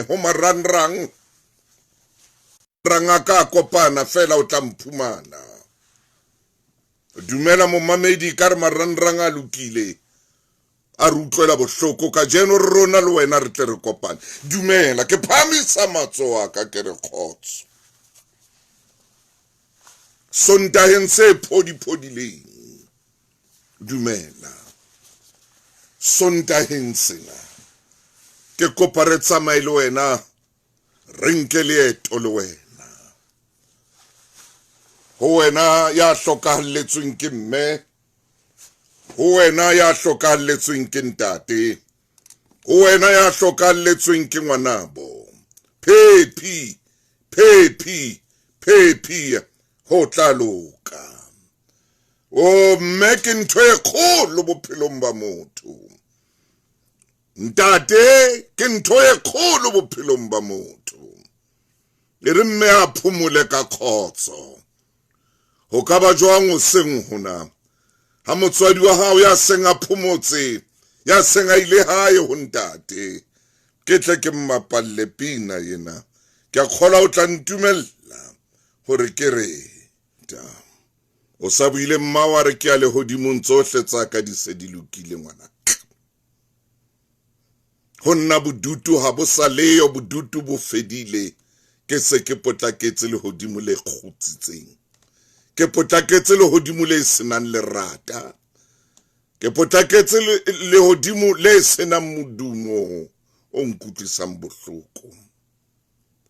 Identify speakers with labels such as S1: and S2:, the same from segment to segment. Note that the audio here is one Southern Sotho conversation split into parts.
S1: Ho marangrang rang a ka kopana fela o tla mphumana. Dumela momamedi ka re marangrang a lokile a re utlwela bohloko kajeno rona le wena re tle re kopane. Dumela ke phahamisa matsoho a ka ke re kgotso. Sontaheng se phodiphodileng. Dumela. Sontaheng sena ke kopa re tsamaye le wena re nke leeto le wena. Ho wena ya hlokahalletsweng ke mme, ho wena ya hlokahalletsweng ke ntate, ho wena ya hlokahalletsweng ke ngwanabo. Phephi, phephi, phephi ho tla loka. O mme ke ntho e kgolo bophelong ba motho. Ntate ke ntho e kgolo bophelong ba motho. E re mme a phomole ka khotso. Ho ka ba jwang o seng hona ha motswadi wa hao ya seng a phomotse ya seng a ile hae ho ntate ke tle ke mmapalle pina ena ke a kgola o tla ntumella hore ke re ta o sa buile mma wa re ke ya lehodimong tsohle tsa ka di se di lokile ngwana ho nna bodutu ha bo sa leyo bodutu bo fedile ke se ke potlaketse lehodimo le kgutsitseng ke potlaketse lehodimo le senang lerata ke potlaketse lehodimo le senang modumo o nkutlwisang bohloko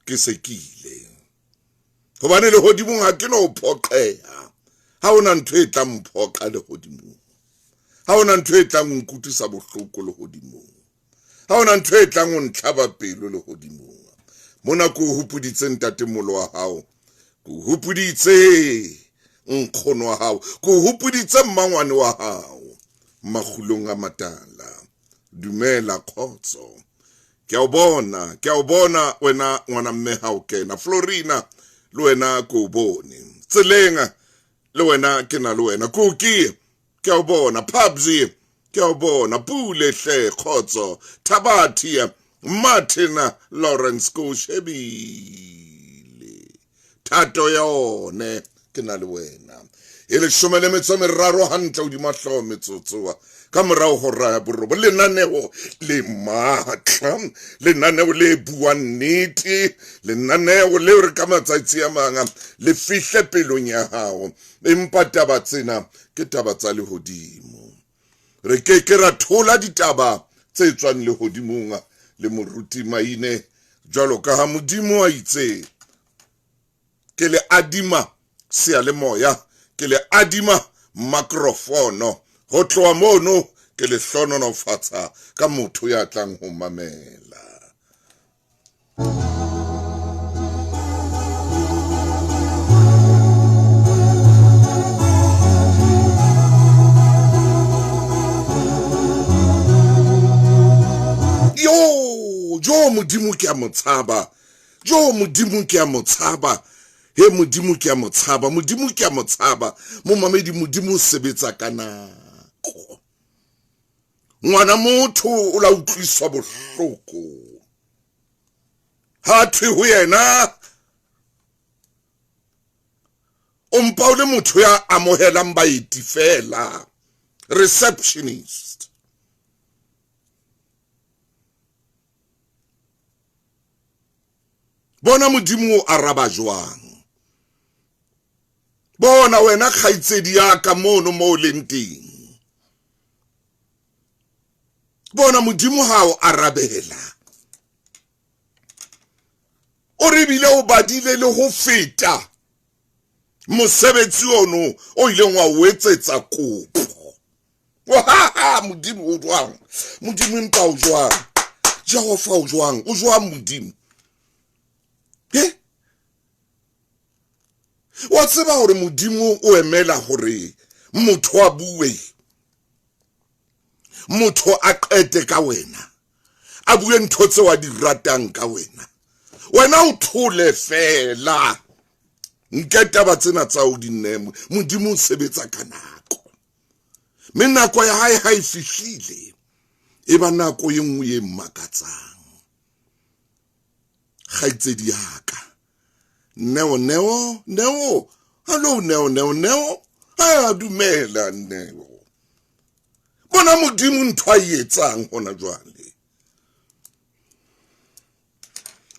S1: ke se ke ile hobane lehodimong ha ke no phoqeha ha hona ntho e tlang mphoqa lehodimong ha hona ntho e tlang nkutlwisa bohloko lehodimong ha hona ntho e tlang ho ntlhaba pelo lehodimong mona ke o hopoditse ntatemolo wa hao ke o hopoditse nkgono wa hao ke o hopoditse mmangwane wa hao makgulong a matala dumela kgotso ke a o bona ke a o bona wena ngwana mme ha o kena florina le wena ke o bone tseleng le wena ke na le wena kuki ke a o bona pubsy ke a o bona pule hle kgotso thabathi martin lawrence ke o shebile thato ya one ke na le wena e leshome le metso meraro hantle hodima hlooho metsotsoa ka morago go raya borobo lenaneo le maatla lenaneo le buang nnete lenaneo leo re ka matsatsi a manga le fihle pelong ya gago empa taba tsena ke taba tsa lehodimo re ke ke ra thola ditaba tse tswang lehodimong le moruti maine jwalo ka ha modimo a itse ke le adima seyalemoya ke le adima makrofono ho tloha mono ke le hlononofatsa ka motho ya tlang ho mamela yo jo modimo ke a mo tshaba jo modimo ke a mo tshaba he modimo ke a mo tshaba modimo ke a mo tshaba momamedi modimo o sebetsa ka nako ngwana motho o la utlwiswa bohloko ha thwe ho yena o mpa o le motho ya amohelang baeti fela receptionist bona modimo o araba jwang bona wena kgaitsedi ya ka mono mo o leng teng bona modimo ha o arabela o re bile o badile le ho feta mosebetsi ono o ileng wa o etsetsa kopo ha modimo o jwang modimo empa o jwang jehova o jwang o jwang modimo e wa tseba hore modimo o emela hore motho a bue motho a qete ka wena a bue ntho tseo a di ratang ka wena wena o thole fela nke taba tsena tsa o di nne modimo o sebetsa ka nako mme nako ya hae ha e fihlile e ba nako e nngwe e makatsang. Kgaitsedi ya ka. Neo, Neo, Neo. Hallo, Neo, Neo, Neo. A dumela, Neo. Bona Modimo ntho a e etsang hona jwale.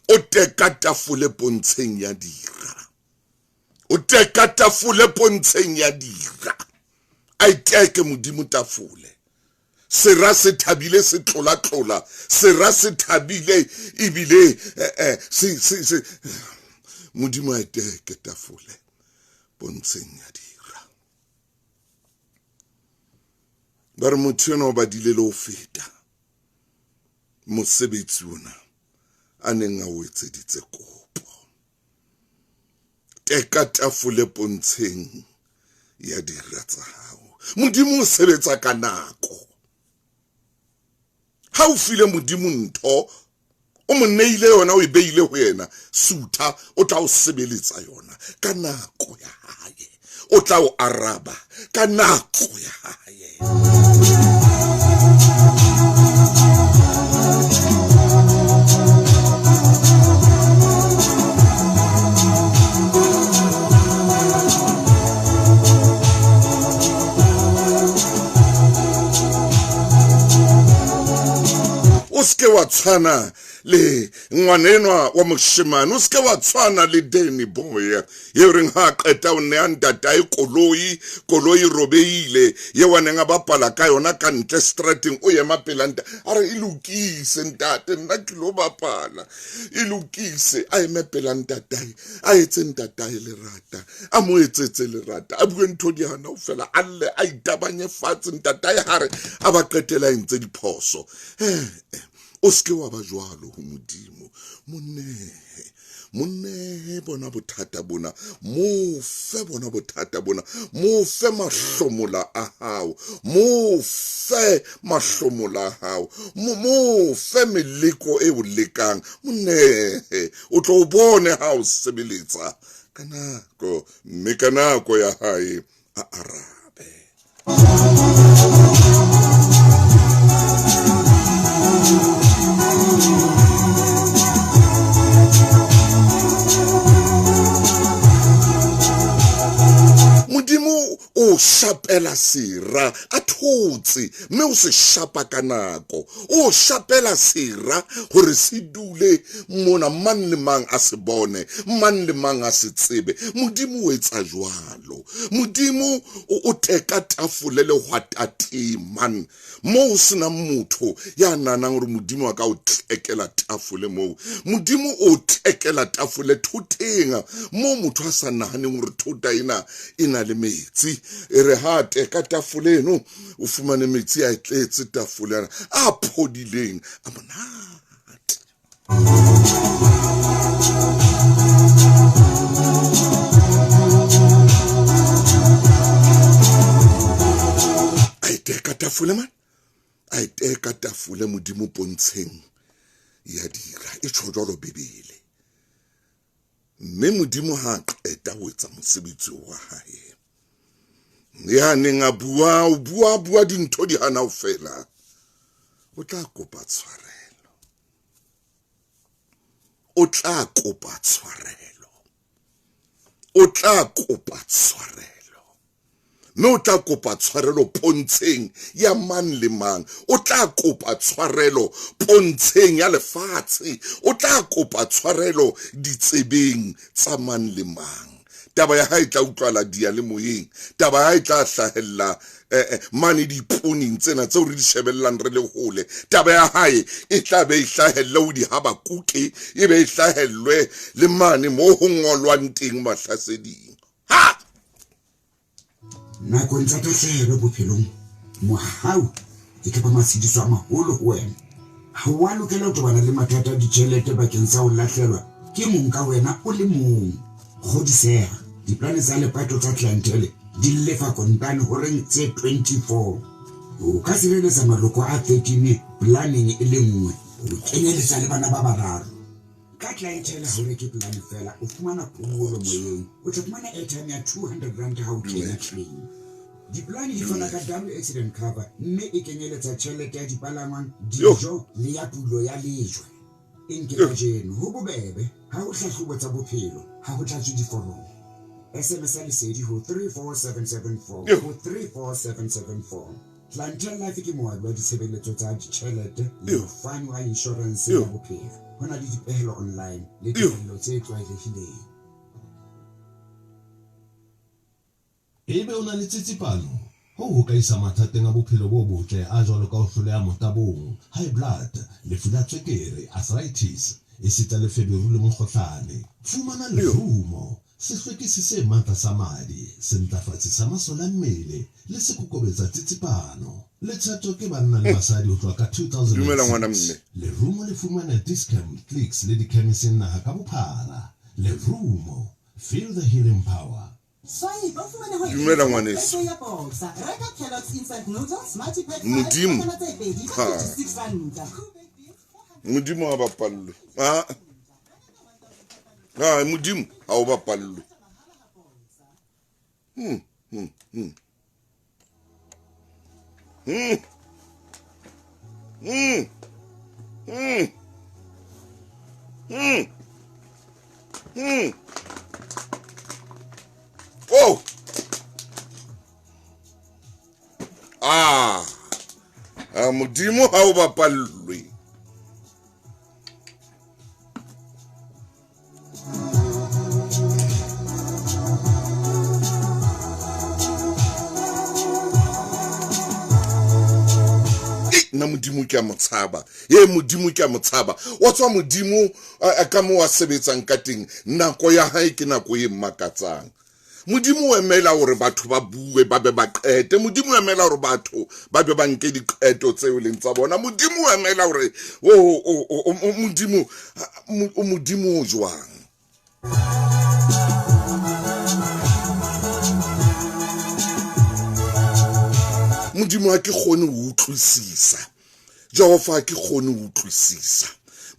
S1: O teka tafole pontsheng ya dira. O teka tafole pontsheng ya dira. A iteke Modimo tafole. Sera se thabile se tlola-tlola. Sera se thabile ebile eh, eh, se, se, se. Modimo a iteke tafole pontsheng ya dira. Ba re motho enwa o badile le ho feta mosebetsi ona a neng a o etseditse kopo. Teka tafole pontsheng ya dira tsa hao. Modimo o sebetsa ka nako. Ha o file Modimo ntho, o mo neile yona, o e beile ho yena, sutha, o tla o sebeletsa yona ka nako ya hae. O tla o araba ka nako ya hae. O se ke wa tshwana le ngwanenwa wa moshemane, o se ke wa tshwana le Danny Boy eo reng ha a qeta o nea ntatae koloi, koloi e robeile eo a neng a bapala ka yona ka ntle strateng, o ema pela ntate a re e lokise ntate, nna ke lo bapala, e lokise. A eme pela ntatae, a etse ntatae lerata, a mo etsetse lerata, a bue ntho di hana ho fela, a lle, a itabanye fatshe, ntatae hare a ba qetela a entse diphoso. O se ke wa ba jwalo ho Modimo. Mo nehe, mo nehe bona bothata bona, mo fe bona bothata bona, mo fe mahlomola a hao, mo fe mahlomola a hao, mo fe meleko e o lekang, mo nehe, o tlo o bone ha o sebeletsa ka nako, mme ka nako ya hae a arabe. Modimo o shapela sera a thotse, mme o se shapa ka nako. O shapela sera hore se dule mona, mang le mang a se bone, mang le mang a se tsebe. Modimo o etsa jwalo. Modimo o teka tafole lehwatateng man, moo ho senang motho ya nahanang hore Modimo a ka o tlekela tafole moo. Modimo o tlekela tafole thoteng moo motho a sa nahaneng hore thota ena e na le metsi. E re ha a teka tafole eno, o fumane metsi a tletse tafole ana a phodileng a monate. A iteka tafole man, a iteka tafole Modimo pontsheng ya dira, e tjho jwalo Bibele. Mme Modimo ha a qeta ho etsa mosebetsi wa hae, ya neng a bua, o bua, bua dintho di hana ho fela, o tla kopa tshwarelo. O tla kopa tshwarelo. O tla kopa tshwarelo. Mme o tla kopa tshwarelo pontsheng ya mang le mang. O tla kopa tshwarelo pontsheng ya lefatshe. O tla kopa tshwarelo ditsebeng tsa mang le mang. Taba ya hae e tla utlwala diyalemoyeng. Taba ya hae e tla hlahella mane diponing tsena tseo re di shebellang re le hole. Taba ya hae e tla be e hlahelle ho dihabakuke, e be e hlahellwe le mane moo ho ngolwang teng mahlaseding. Ha!
S2: Nakong tsa tahlehelo bophelong, mohau e ka ba matshediso a maholo ho wena. Ha o a lokela ho tobana le mathata a ditjhelete bakeng sa ho lahlelwa ke mong ka wena o le mong. Kgodiseha, diplane tsa lepato tsa Clientele di lefa kontane horeng tse 24. O ka sireletsa maloko a 13 planeng e le nngwe, ho kenyeletsa le bana ba bararo. Ka Clientele ha o reke polane feela, o fumana phomolo moyeng. O tla fumana airtime ya 200 rand ha o kenya claim. Dipolane di fana ka double accident cover mme e kenyeletsa tjhelete ya dipalangwang, dijo le ya pulo ya lejwe. E nke kajeno ho bobebe, ha ho hlahlobo tsa bophelo, ha ho tlatswe diforomo. SMS ya Lesedi ho 34774 ho 34774. Clientele Life ke moabi wa ditshebeletso tsa ditjhelete le mofani wa inshorense ya bophelo. Ho na le dipehelo online le tefello tse tlwaelehileng.
S3: Ebe o na le tsitsipano? Hoo ho ka isa mathateng a bophelo bo botle a jwalo ka ho hloleha motabong, high blood, lefu la tswekere, arthritis, esita le feberu le mokgohlane. Fumana lerumo, sehlwekisi se matla sa madi, sentlafatsi sa masole a mmele le sekokobetsa tsitsipano. Le tsheto ke banna le basadi ho tloha ka
S1: Dumela ngwana
S3: 2006.
S1: mme.
S3: Lerumo le fumanwa Dis-Chem, Clicks le dikhemiseng naha ka bophara. Lerumo, feel the healing power.
S1: Dumela ngwaneso. Modimo ha Modimo ha bapallwe. Ha ha Modimo ha o bapallwe. Hmm hmm hmm. Hmm. Hmm. Hmm. Hmm. Hmm. Oh. Ah. Ah, Modimo ha o bapallwe. Nna Modimo ke a mo tshaba, ee Modimo ke a mo tshaba. Wa tswa Modimo ka mo wa sebetsang ka teng, nako ya hae ke nako e makatsang. Modimo o emela hore batho ba bue ba be ba qete. Modimo o emela hore batho ba be ba nke diqeto tseo e leng tsa bona. Modimo o emela hore Modimo o Modimo o jwang. Modimo ha ke kgone ho utlwisisa. Jehova ha ke kgone ho utlwisisa.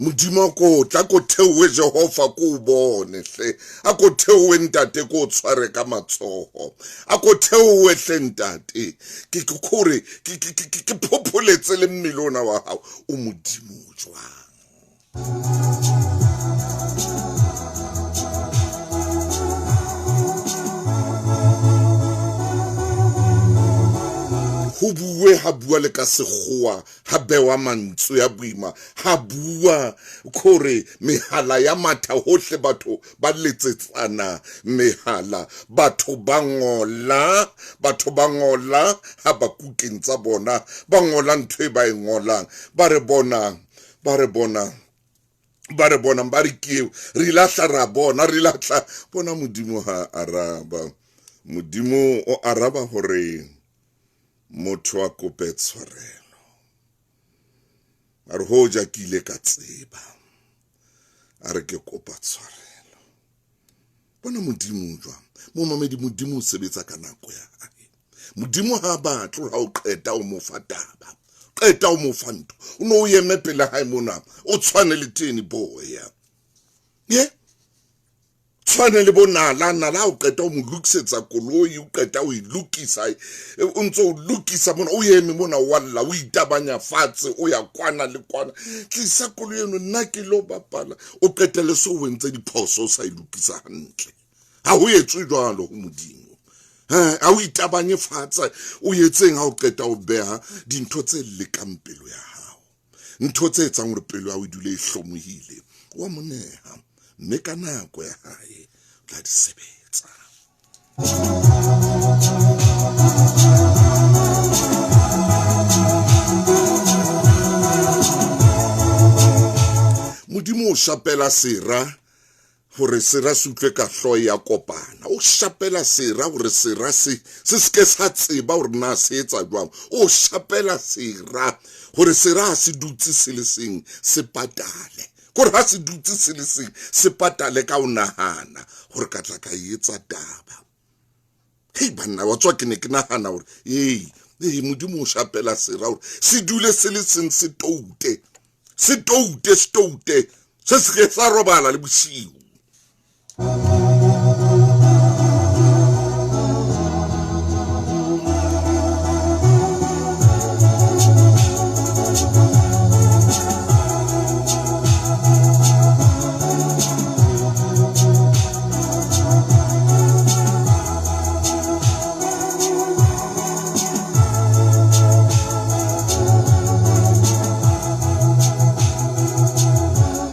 S1: Modimo a ko tla ko theohe Jehova ko o bone hle. A ko theohe ntate ko o tshware ka matsoho. A ko theohe hle ntate. Ke ke kore ke ke ke ke phopholetse le mmele ona wa hao. O Modimo o jwang? Ho bue ha bua le ka sekgowa, ha bewa mantswe a boima, ha bua kore mehala ya matha hohle, batho ba letsetsana mehala, batho ba ngola, batho ba ngola ha ba kukeng tsa bona, ba ngola ntho e ba e ngolang, ba re bonang, ba re bonang, ba re bonang, ba re ke eo, re ile hla ra bona, re ile hla bona. Modimo ha araba, Modimo o araba hore motho a kope tshwarelo. A re hoja ke ile ka tseba, a re ke kopa tshwarelo. Bona Modimo jwang, momamedi, Modimo o sebetsa ka nako ya hae. Modimo ha batle ha o qeta o mo fa taba, qeta o mo fa ntho, o no o eme pele hae mona, o tshwane le tene boya. Ye? Tshwane le bo Nala, Nala o qeta o mo lokisetsa koloi, o qeta o e lokisa, o ntse o lokisa mona, o eme mona o alla, o itabanya fatshe, o ya kwana le kwana. Tlisa koloi eno, nna ke lo bapala. O qetelle so o entse diphoso, o sa e lokisa hantle. Ha ho etswe jwalo ho Modimo. Ha o itabanye fatshe, o etseng ha o qeta o beha dintho tse lekang pelo ya hao. Ntho tse etsang hore pelo ya hao e dule e hlomohile, wa mo neha, mme ka nako ya hae o tla di sebetsa. Modimo o shapela sera hore sera se utlwe ka hlooho ya kopana. O shapela sera hore sera se se seke sa tseba hore na se etsa jwang. O shapela sera hore sera ha se dutse se le seng se patale. Kore ha se dutse se le seng se patale ka ho nahana hore ka tla ka etsa taba. Hei banna, wa tswa ke ne ke nahana hore ei, ei Modimo o shapela sera hore se dule se le seng se toute. Se toute, se toute, se se ke sa robala le bosiu.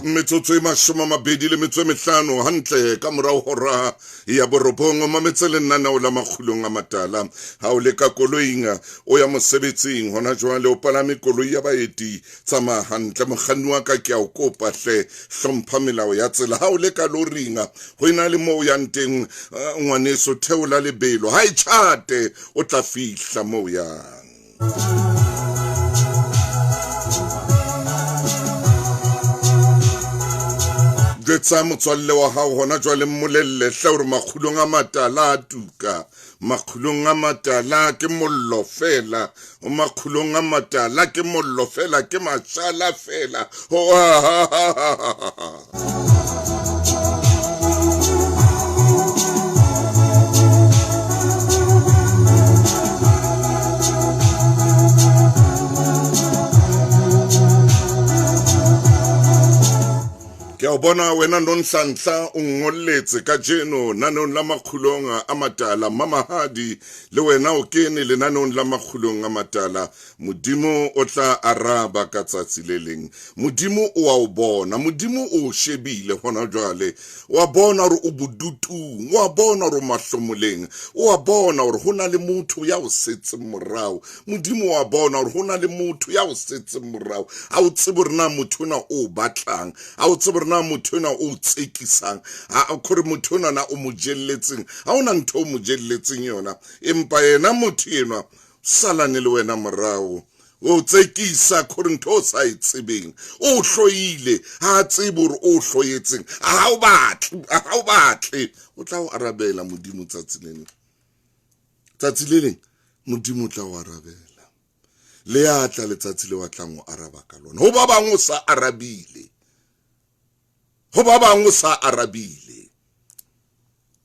S1: Metsotso e 25 hantle ka morao hora ya borobong. O mametse lenaneo la Makgulong a Matala. Ha o le ka koloing o ya mosebetsing hona jwale, o palame koloi ya baeti, tsamaya hantle. Mokganni wa ka ke a o kopa hle, hlompha melao ya tsela. Ha o le ka loring ho ena le moo o yang teng, ngwaneso, theola lebelo, ha e tjhate, o tla fihla moo o yang. Jwetsa motswalle wa hao hona jwale, mmolelle hle hore Makgulong a Matala a tuka, Makgulong a Matala ke mollo fela, Makgulong a Matala ke mollo fela, ke mashala fela. Ke a o bona wena Nonhlanhla, o ngolletse kajeno naneong la Makgulong a Matala. Mamahadi le wena o kene lenaneong la Makgulong a Matala. Modimo o tla araba ka tsatsi le leng. Modimo o a o bona, Modimo o shebile hona jwale. O a bona hore o bodutung, o a bona hore o mahlomoleng, o a bona hore ho na le motho ya o setseng morao. Modimo o a bona hore ho na le motho ya o setseng morao. Ha o tsebe hore na motho ona o batlang, ha o tsebe hore na motho ona o tsekisang, ha khore motho ona na o mo jelletseng, ha ona ntho o mo jelletseng yona, empa yena motho enwa salane le wena morao, o tsekisa khore ntho o sa e tsebeng, o hloile, ha a tsebe hore o hloyetseng, ha o batle, ha o batle, o tla o arabela Modimo tsatsi le leng. Tsatsi le leng Modimo o tla o arabela. Le a tla letsatsi le wa tlang o araba ka lona. Ho ba bang o sa arabile, ho ba bang o sa arabile,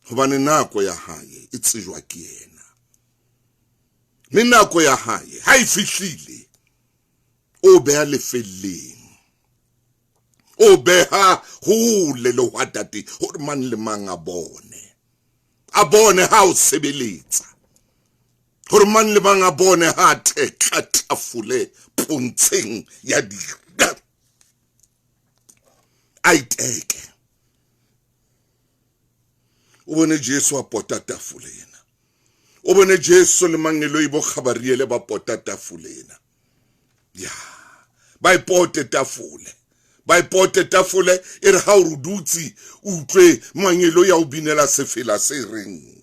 S1: hobane nako ya hae e tsejwa ke yena. Mme nako ya hae ha e fihlile, o beha lefelleng, o beha hole le hwatate hore mang le mang a bone, a bone ha o sebeletsa, hore mang le mang a bone ha theka tafole pontsheng ya dira, a iteke. O bone Jesu a pota tafole ena, o bone Jesu le mangeloi bo Gabariele ba pota tafole ena. Ya, ba e pote tafole, ba e pote tafole, e re ha o re dutse o utlwe mangeloi a o binela sefela se reng.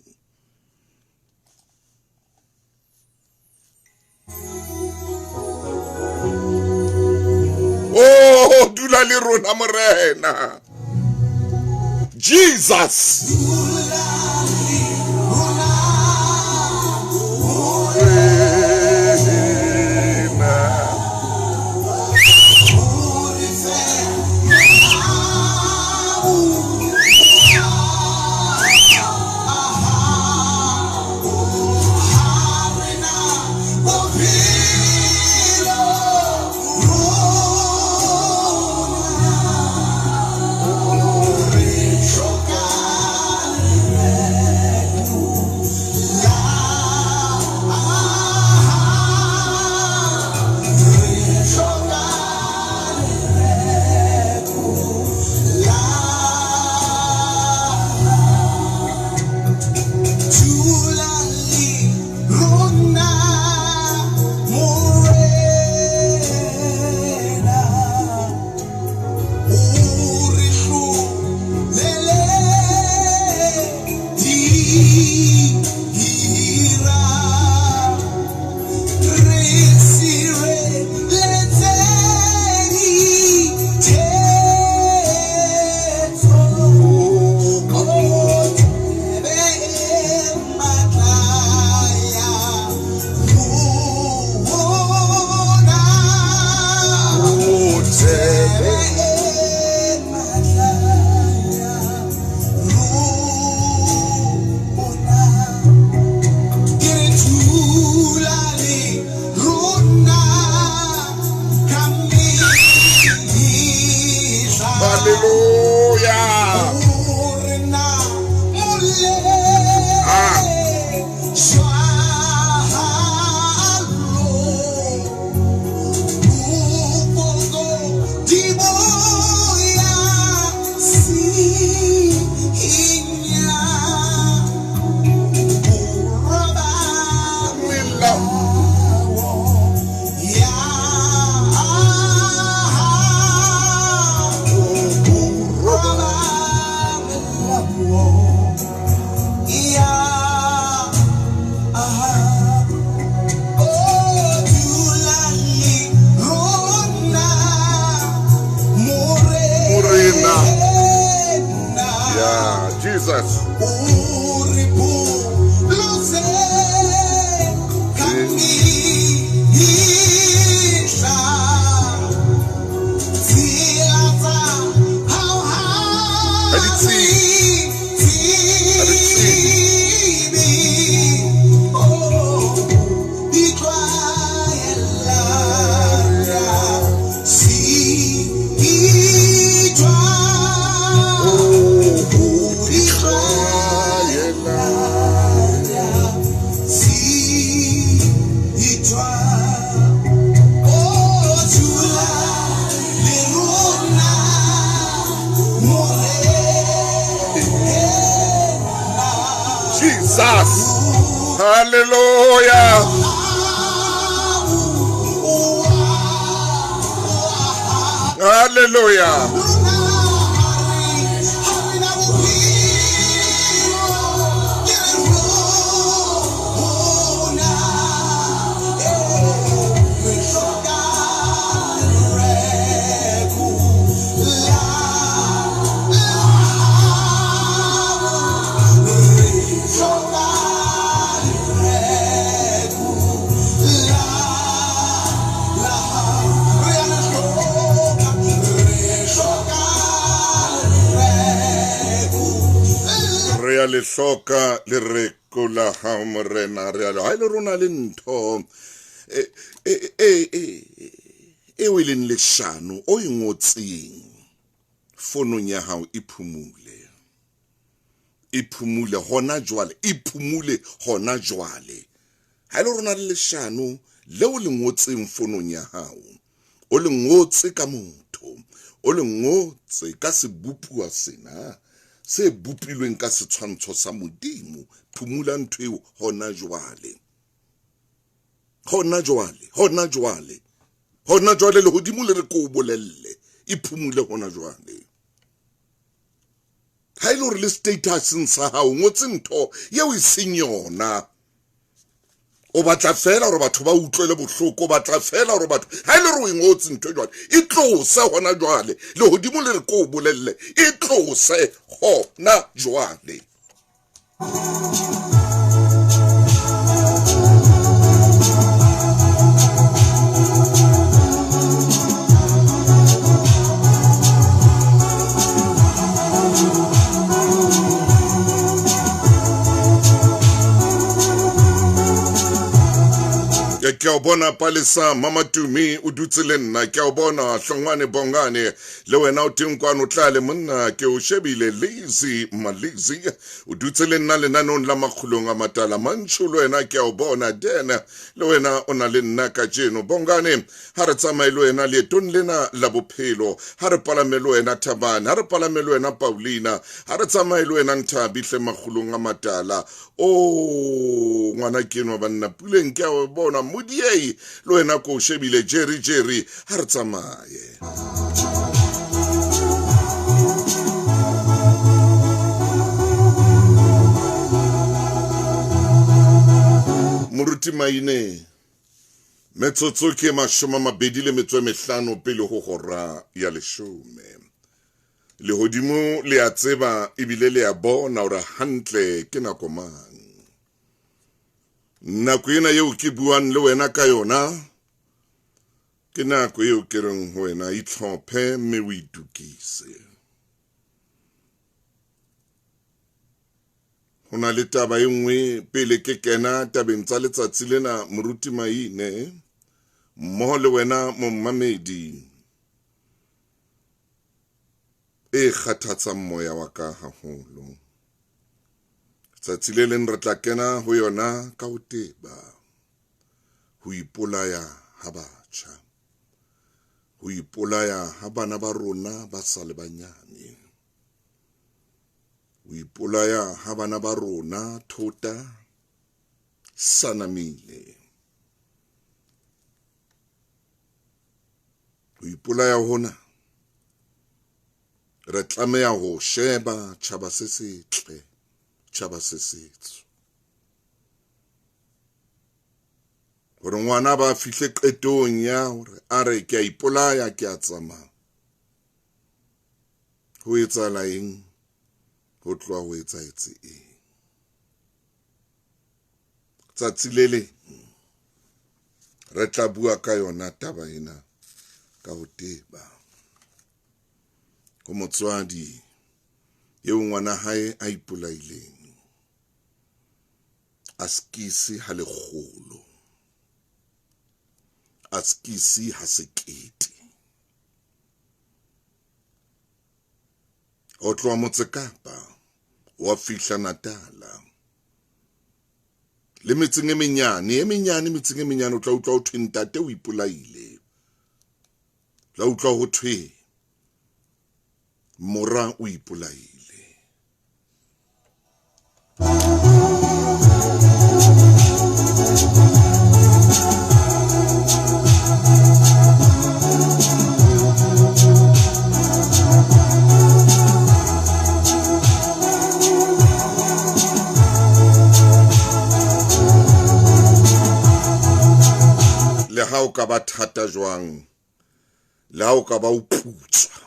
S1: Oh, dula le rona Morena. Jesus. Jesus. Jesus. Hallelujah. Hallelujah. Le hloka le reko la hao morena re a le ha ile rona le ntho e o leng leshano o e ngotseng fonong ya hao e phumule hona jwale, e phumule hona jwale. Ha ile rona le leshano leo le ngotseng fonong ya hao, o le ngotse ka motho, o le ngotse ka sebopuwa sena se bopilweng ka setshwantsho sa Modimo. Phumula ntho eo hona jwale, hona jwale, hona jwale, hona jwale. Lehodimo le re ko bolelle, e phumule hona jwale. Ha ile hore le statuseng sa hao ngotse ntho eo e seng yona, o batla fela hore batho ba utlwele bohloko, o batla fela hore batho, ha ile hore o e ngotse ntho jwale, e tlose hona jwale. Lehodimo le re ko bolelle, e tlose hona jwale. Ke a bona Palesa Mama Tumi o dutse le nna, ke a bona Hlongwane Bongane le wena o teng kwano tlale monna, ke o shebile Lazy Malizi o dutse le nna lenanong la Makgulong a Matala. Mantsho le wena ke a bona Dena le wena o na le nna kajeno. Bongane ha re tsamaye le wena leetong lena la bophelo, ha re palame le wena Thabane, ha re palame le wena Paulina, ha re tsamaye le wena Nthabi hle Makgulong a Matala. O ngwana ke enwa banna Puleng, ke a bona Modiei le wena ko shebile Jerry Jerry, ha re tsamaye. Moruti Maine, metsotso ke 25 pele ho hora ya 10. Lehodimo le a tseba ebile le a bona hore hantle ke nako mang. Nako ena eo ke buang le wena ka yona ke nako eo ke reng ho wena itlhophe mme o itukise. Ho na le taba e nngwe pele ke kena tabeng tsa letsatsi lena, Moruti Maine mmoho le wena momamedi, e kgathatsang moya wa ka haholo. Tsatsi le leng re tla kena ho yona ka ho teba, ho ipolaya ha batjha, ho ipolaya ha bana ba rona ba sa le banyane, ho ipolaya ha bana ba rona thota sanamile. Ho ipolaya hona re tlameha ho sheba tjhaba se setle, tjhaba se setso, hore ngwana ba fihle qetong ya hore a re ke a ipolaya, ke a tsamaya. Ho etsahala eng? Ho tloha ho etsahetse eng? Tsatsi le leng re tla bua ka yona taba ena ka ho teba. Ho motswadi eo ngwana hae a ipolaileng, a skisi ha lekgolo, a skisi ha sekete. Ho tloha Motse Kapa wa fihla Natala le metseng e menyane e menyane, metseng e menyane o tla utlwa ho thwe ntate o ipolaile, o tla utlwa ho thwe mora o ipolaile. Le ha o ka ba thata jwang, le ha o ka ba o putswa,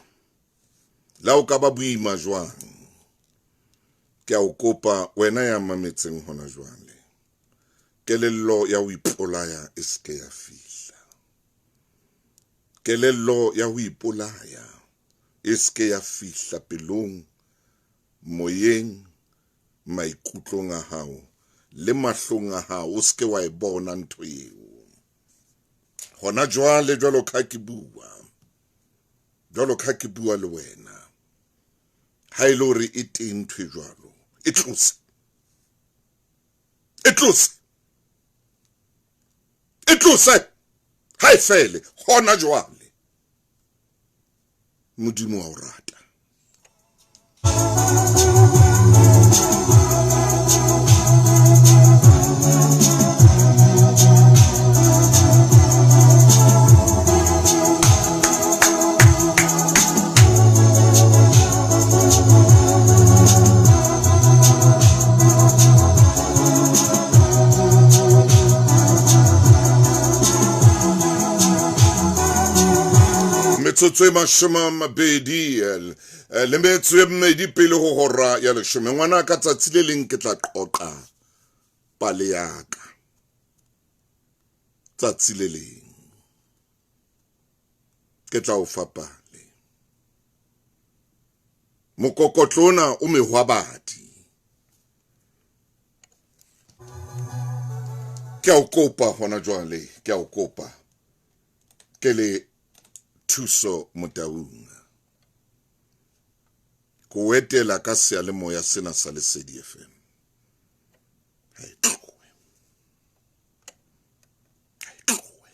S1: le ha o ka ba boima jwang, ke a o kopa wena ya mametseng hona jwale, kelello ya ho ipolaya e se ke ya fihla. Kelello ya ho ipolaya e se ke ya fihla pelong, moyeng, maikutlong a hao le mahlong a hao. O se ke wa e bona ntho eo. Hona jwale, jwalo ka ke bua, jwalo ka ke bua le wena, ha e le hore e teng ntho e jwalo, e tlose, e tlose, e tlose, ha e fele hona jwale. Modimo wa o rata. Metsotso e 20 le metso e mmedi pele ho hora ya 10. Ngwana ka tsatsi le leng ke tla qoqa pale ya ka. Tsatsi le leng ke tla o fa pale. Mokokotlo ona o mehwabadi. Ke a o kopa hona jwale, ke a o kopa. Ke le Thuso Motaung. Ko etela ka seyalemoya sena sa Lesedi FM. Ha e tlohe. Ha e tlohe.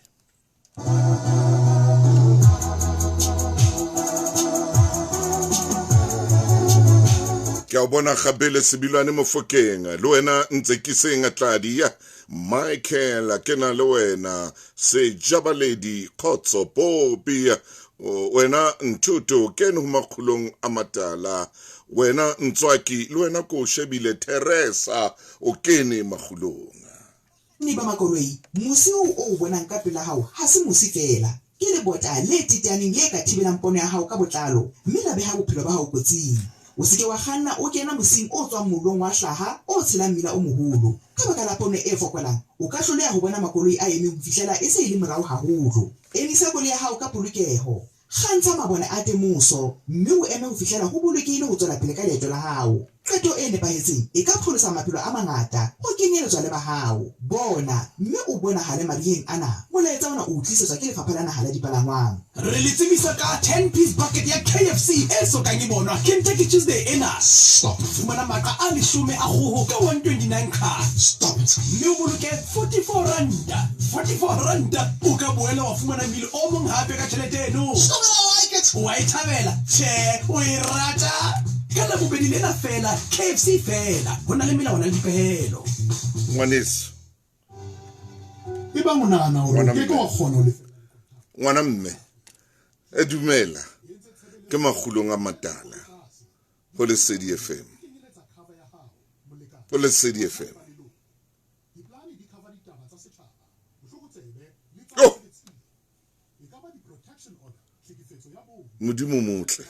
S1: Ke a o bona Gabele Sebilwane Mofokeng, le wena ntse ke seng Tladi ya Michael, ke na le wena Sejabaledi Khotso Popi, wena Nthuto kene ho makgulong a matala, wena Ntswaki le wena ko shebile Teresa o kene makgulong.
S2: Mme ba makoloi, mosi oo o o bonang ka pela hao ha se mosi feela. Ke lebota le teteaneng le ka thibelang pono ya hao ka botlalo mme la beha bophelo ba hao kotsing. O se ke wa kganna o kena mosing o tswang mollong wa hlaha o tshelang mmila o moholo. Ka baka la pono e fokolang, o ka hloleha ho bona makoloi a emeng ho fihlela e se e le morao haholo. Emisa koloi ya hao ka polokeho. Kgantsha mabone a temoso mme o eme ho fihlela ho bolokehile ho tswela pele ka leeto la hao. Qeto e nepahetseng e ka pholosa maphelo a mangata, ho kenyeletswa le ba hao. Bona mme o bonahale mariheng ana. Molaetsa ona o o tlisetswa ke Lefapha la Naha la Dipalangwang.
S4: Re le tsebisa ka 10 piece bucket ya KFC e so kang e bonwa Kentucky Tuesday ena.
S3: Stop.
S4: Fumana maqa a leshome a kgoho ka 129 qha.
S3: Stop it.
S4: Mme o boloke 44 ranta. 44 ranta. O ka boela wa fumana meal o mong hape ka tjhelete eno.
S3: Stop it, I like it.
S4: Wa e thabela? Tjhe, o e rata? Ka Labobedi lena feela, KFC feela. Ho na le melawana le dipehelo.
S1: Ngwaneso.
S5: Ebang o nahana hore o ke ke wa kgona ho lefella.
S1: Ngwana mme, e dumela, ke makgulong a matala ho Lesedi FM. Ho Lesedi FM. Oh! Modimo motle.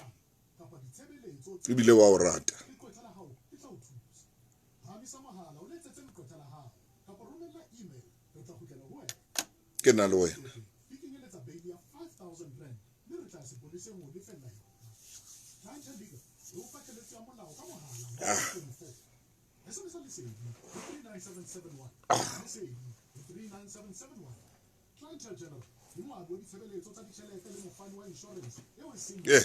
S1: Ebile wa o rata. Ke na le wena. Yeah.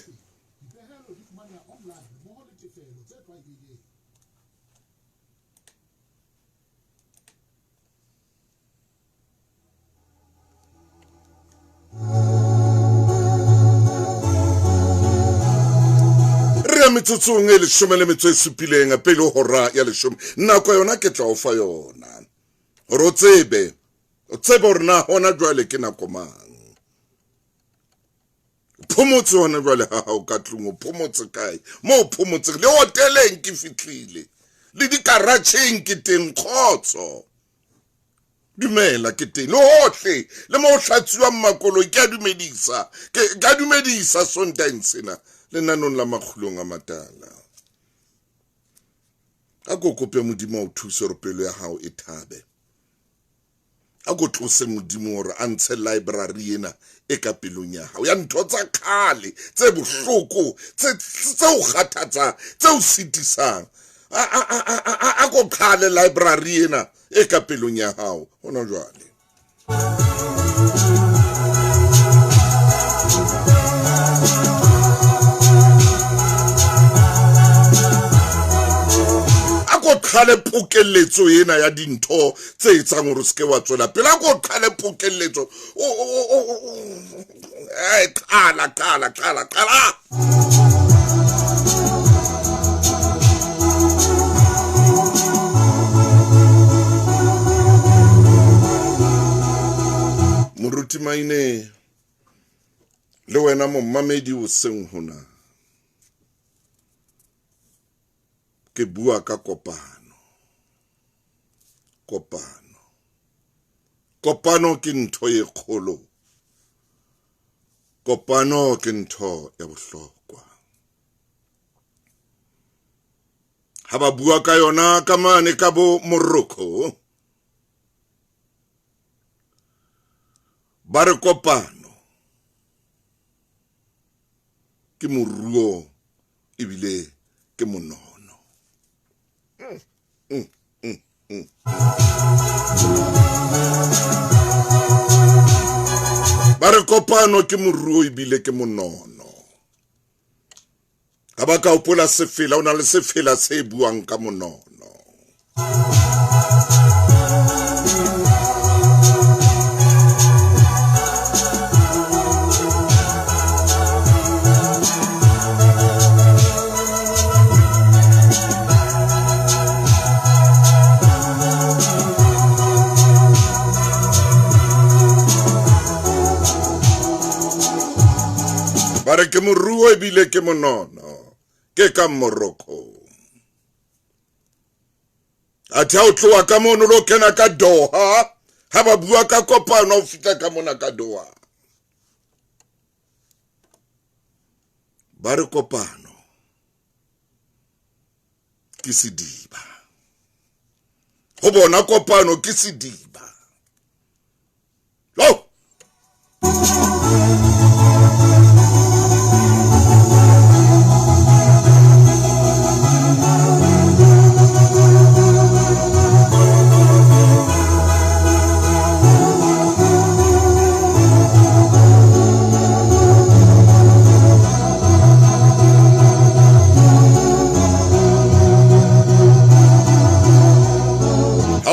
S1: Re ya metsotsong e 17 pele hora ya 10. Nako yona ke tla o fa yona hore o tsebe hore na hona jwale ke nako mang. Phomotse hona jwale ha hao ka tlung, o phomotse kae? Mo phomotse le hoteleng ke fihlile, le dikaratjheng ke teng, kgotso. Dumela ke teng, le hohle, le mo hlatsuwang makoloi ke a dumedisa, ke a dumedisa Sontaeng sena lenanong la Makgulong a Matala. A ko kope Modimo a o thuse hore pelo ya hao e thabe. A ko tlose Modimo hore a ntshe library ena e ka pelong ya hao ya ntho tsa kgale tse bohloko tse o kgathatsang, tse o sitisang. A ko qhale library ena e ka pelong ya hao hona jwale. A ko qhale pokelletso ena ya dintho tse etsang hore o se ke wa tswela pele. A ko qhale pokelletso. Qala qala qala qala. Moruti Maine le wena momamedi o seng hona, ke bua ka kopano. Kopano. Kopano ke ntho e kgolo. Kopano ke ntho ya bohlokwa. Ha ba bua ka yona ka mane ka bo Morocco, ba re kopano ke moruo ebile ke monono. Ba re kopano ke moruo ebile ke monono. Ha ba ka hopola sefela, o na le sefela se buang ka monono. Ba re ke moruo ebile ke monono, ke ka Morocco. Athe ha o tloha ka mono lo kena ka Doha, ha ba bua ka kopano o fihla ka mona ka Doha. Ba re kopano ke sediba. Ho bona kopano ke sediba. Lo!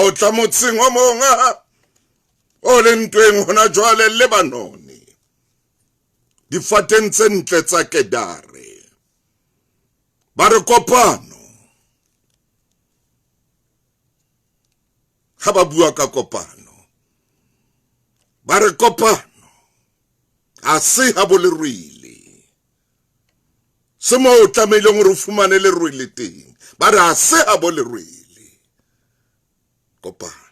S1: O tla motseng o mong o le ntweng hona jwale Lebanon, difateng tse ntle tsa Kedare. Ba re kopano. Ha ba bua ka kopano, ba re kopano ha se ha bo lerwele. Se mo o tlamehileng hore o fumane lerwele teng, ba re ha se ha bo lerwele. Kopano.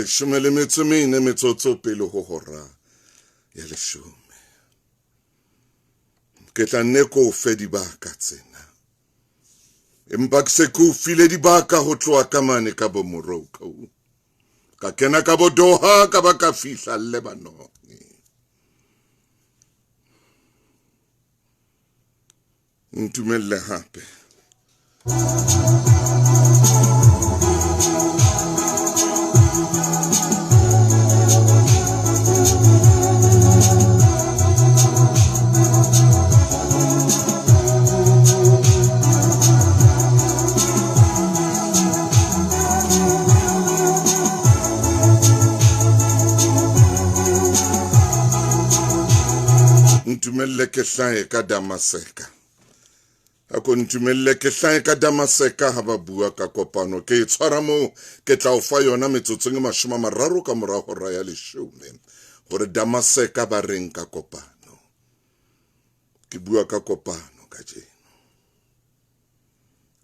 S1: 14 metsotso pele ho hora ya 10. Ke tla nne ko fe dibaka tsena, empa ke se ke o file dibaka ho tloha ka mane ka bo Morocco, ka kena ka bo Doha, ka ba ka fihla Lebanon. Ntumelle hape. Ntumelle ke hlahe ka Damaseka. Ako ntumelle ke hlahe ka Damaseka ha ba bua ka kopano. Ke e tshwara moo, ke tla o fa yona metsotsong e 30 ka mora hora ya 10. Hore Damaseka ba reng ka kopano. Ke bua ka kopano kajeno.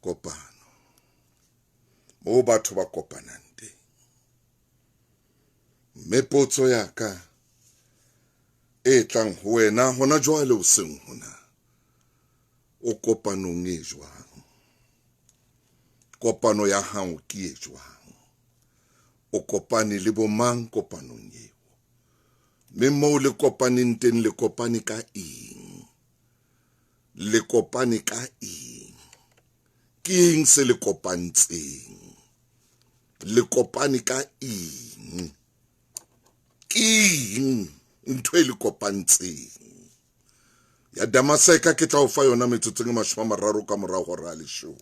S1: Kopano. Moo batho ba kopanang teng. Mme potso ya ka e tlang ho wena hona jwale o seng hona, o kopanong e jwang? Kopano ya hao ke e jwang? O kopane le bomang kopanong eo? Mme moo le kopaneng teng le kopane ka eng? Le kopane ka eng? Ke eng se le kopantseng? Le kopane ka eng? Ke eng ntho e le kopantseng? Ya Damaseka ke tla o fa yona metsotsong e 30 ka mora hora ya 10.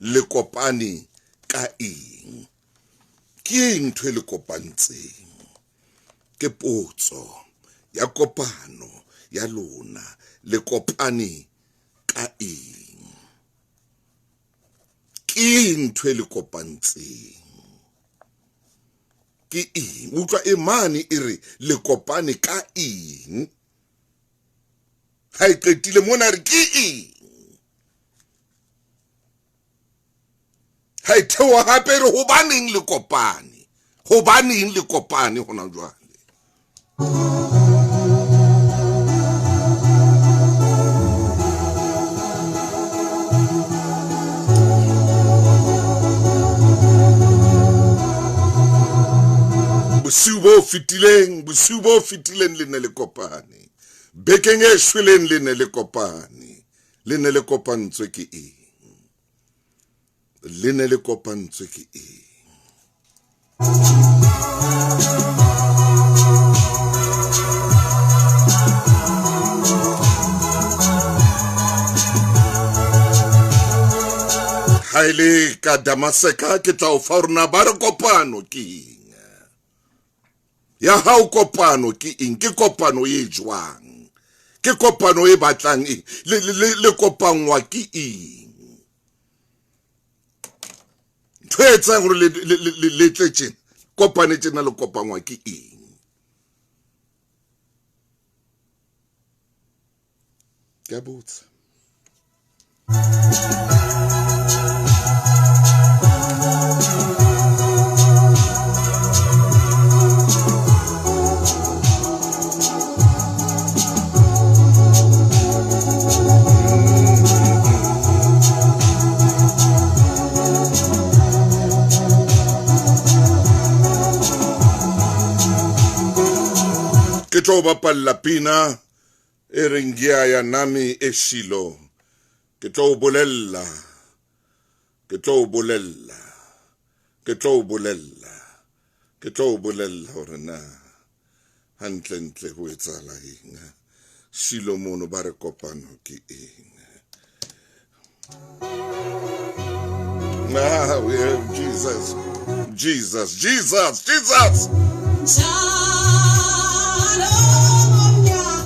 S1: Le kopane ka eng? Ke eng ntho e le kopantseng? Ke potso ya kopano ya lona. Le kopane ka eng? Ke eng ntho e le kopantseng? Ke eng? Utlwa e mane e re le kopane ka eng? Ha e qetile mona re ke eng? Ha e theoha hape re hobaneng le kopane? Hobaneng le kopane hona jwale? Bosiu bo fetileng le ne le kopane. Bekeng e shweleng le ne le kopane. Le ne le kopantswe ke eng? Le ne le kopantswe ke eng? Ha e le ka Damaseka ke tla o fa rona ba re kopano ke eng? Ya hao kopano ke eng? Ke kopano e jwang? Ke kopano e batlang eng? Le kopangwa ke eng? Ntho e etsang hore le tle tjena, kopane tjena le kopangwa ke eng? Ke a botsa. Ke tlo bapalla pina e reng ya nami e Shilo. Ke tlo bolella, ke tlo bolella, ke tlo bolella, ke tlo bolella hore na hantlentle ho etsahala eng. Shilo mono ba re kopano ke eng? Ah, we have Jesus. Jesus, Jesus, Jesus.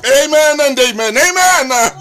S1: Amen and amen. Amen.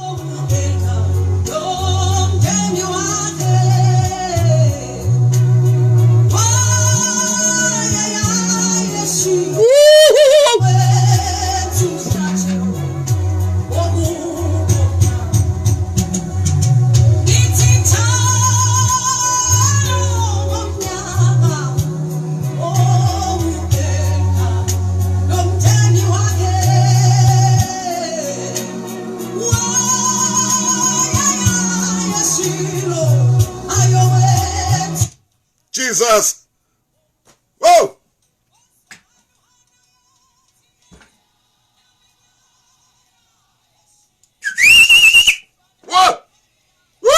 S1: Jesus. Whoa. Whoa. Woo.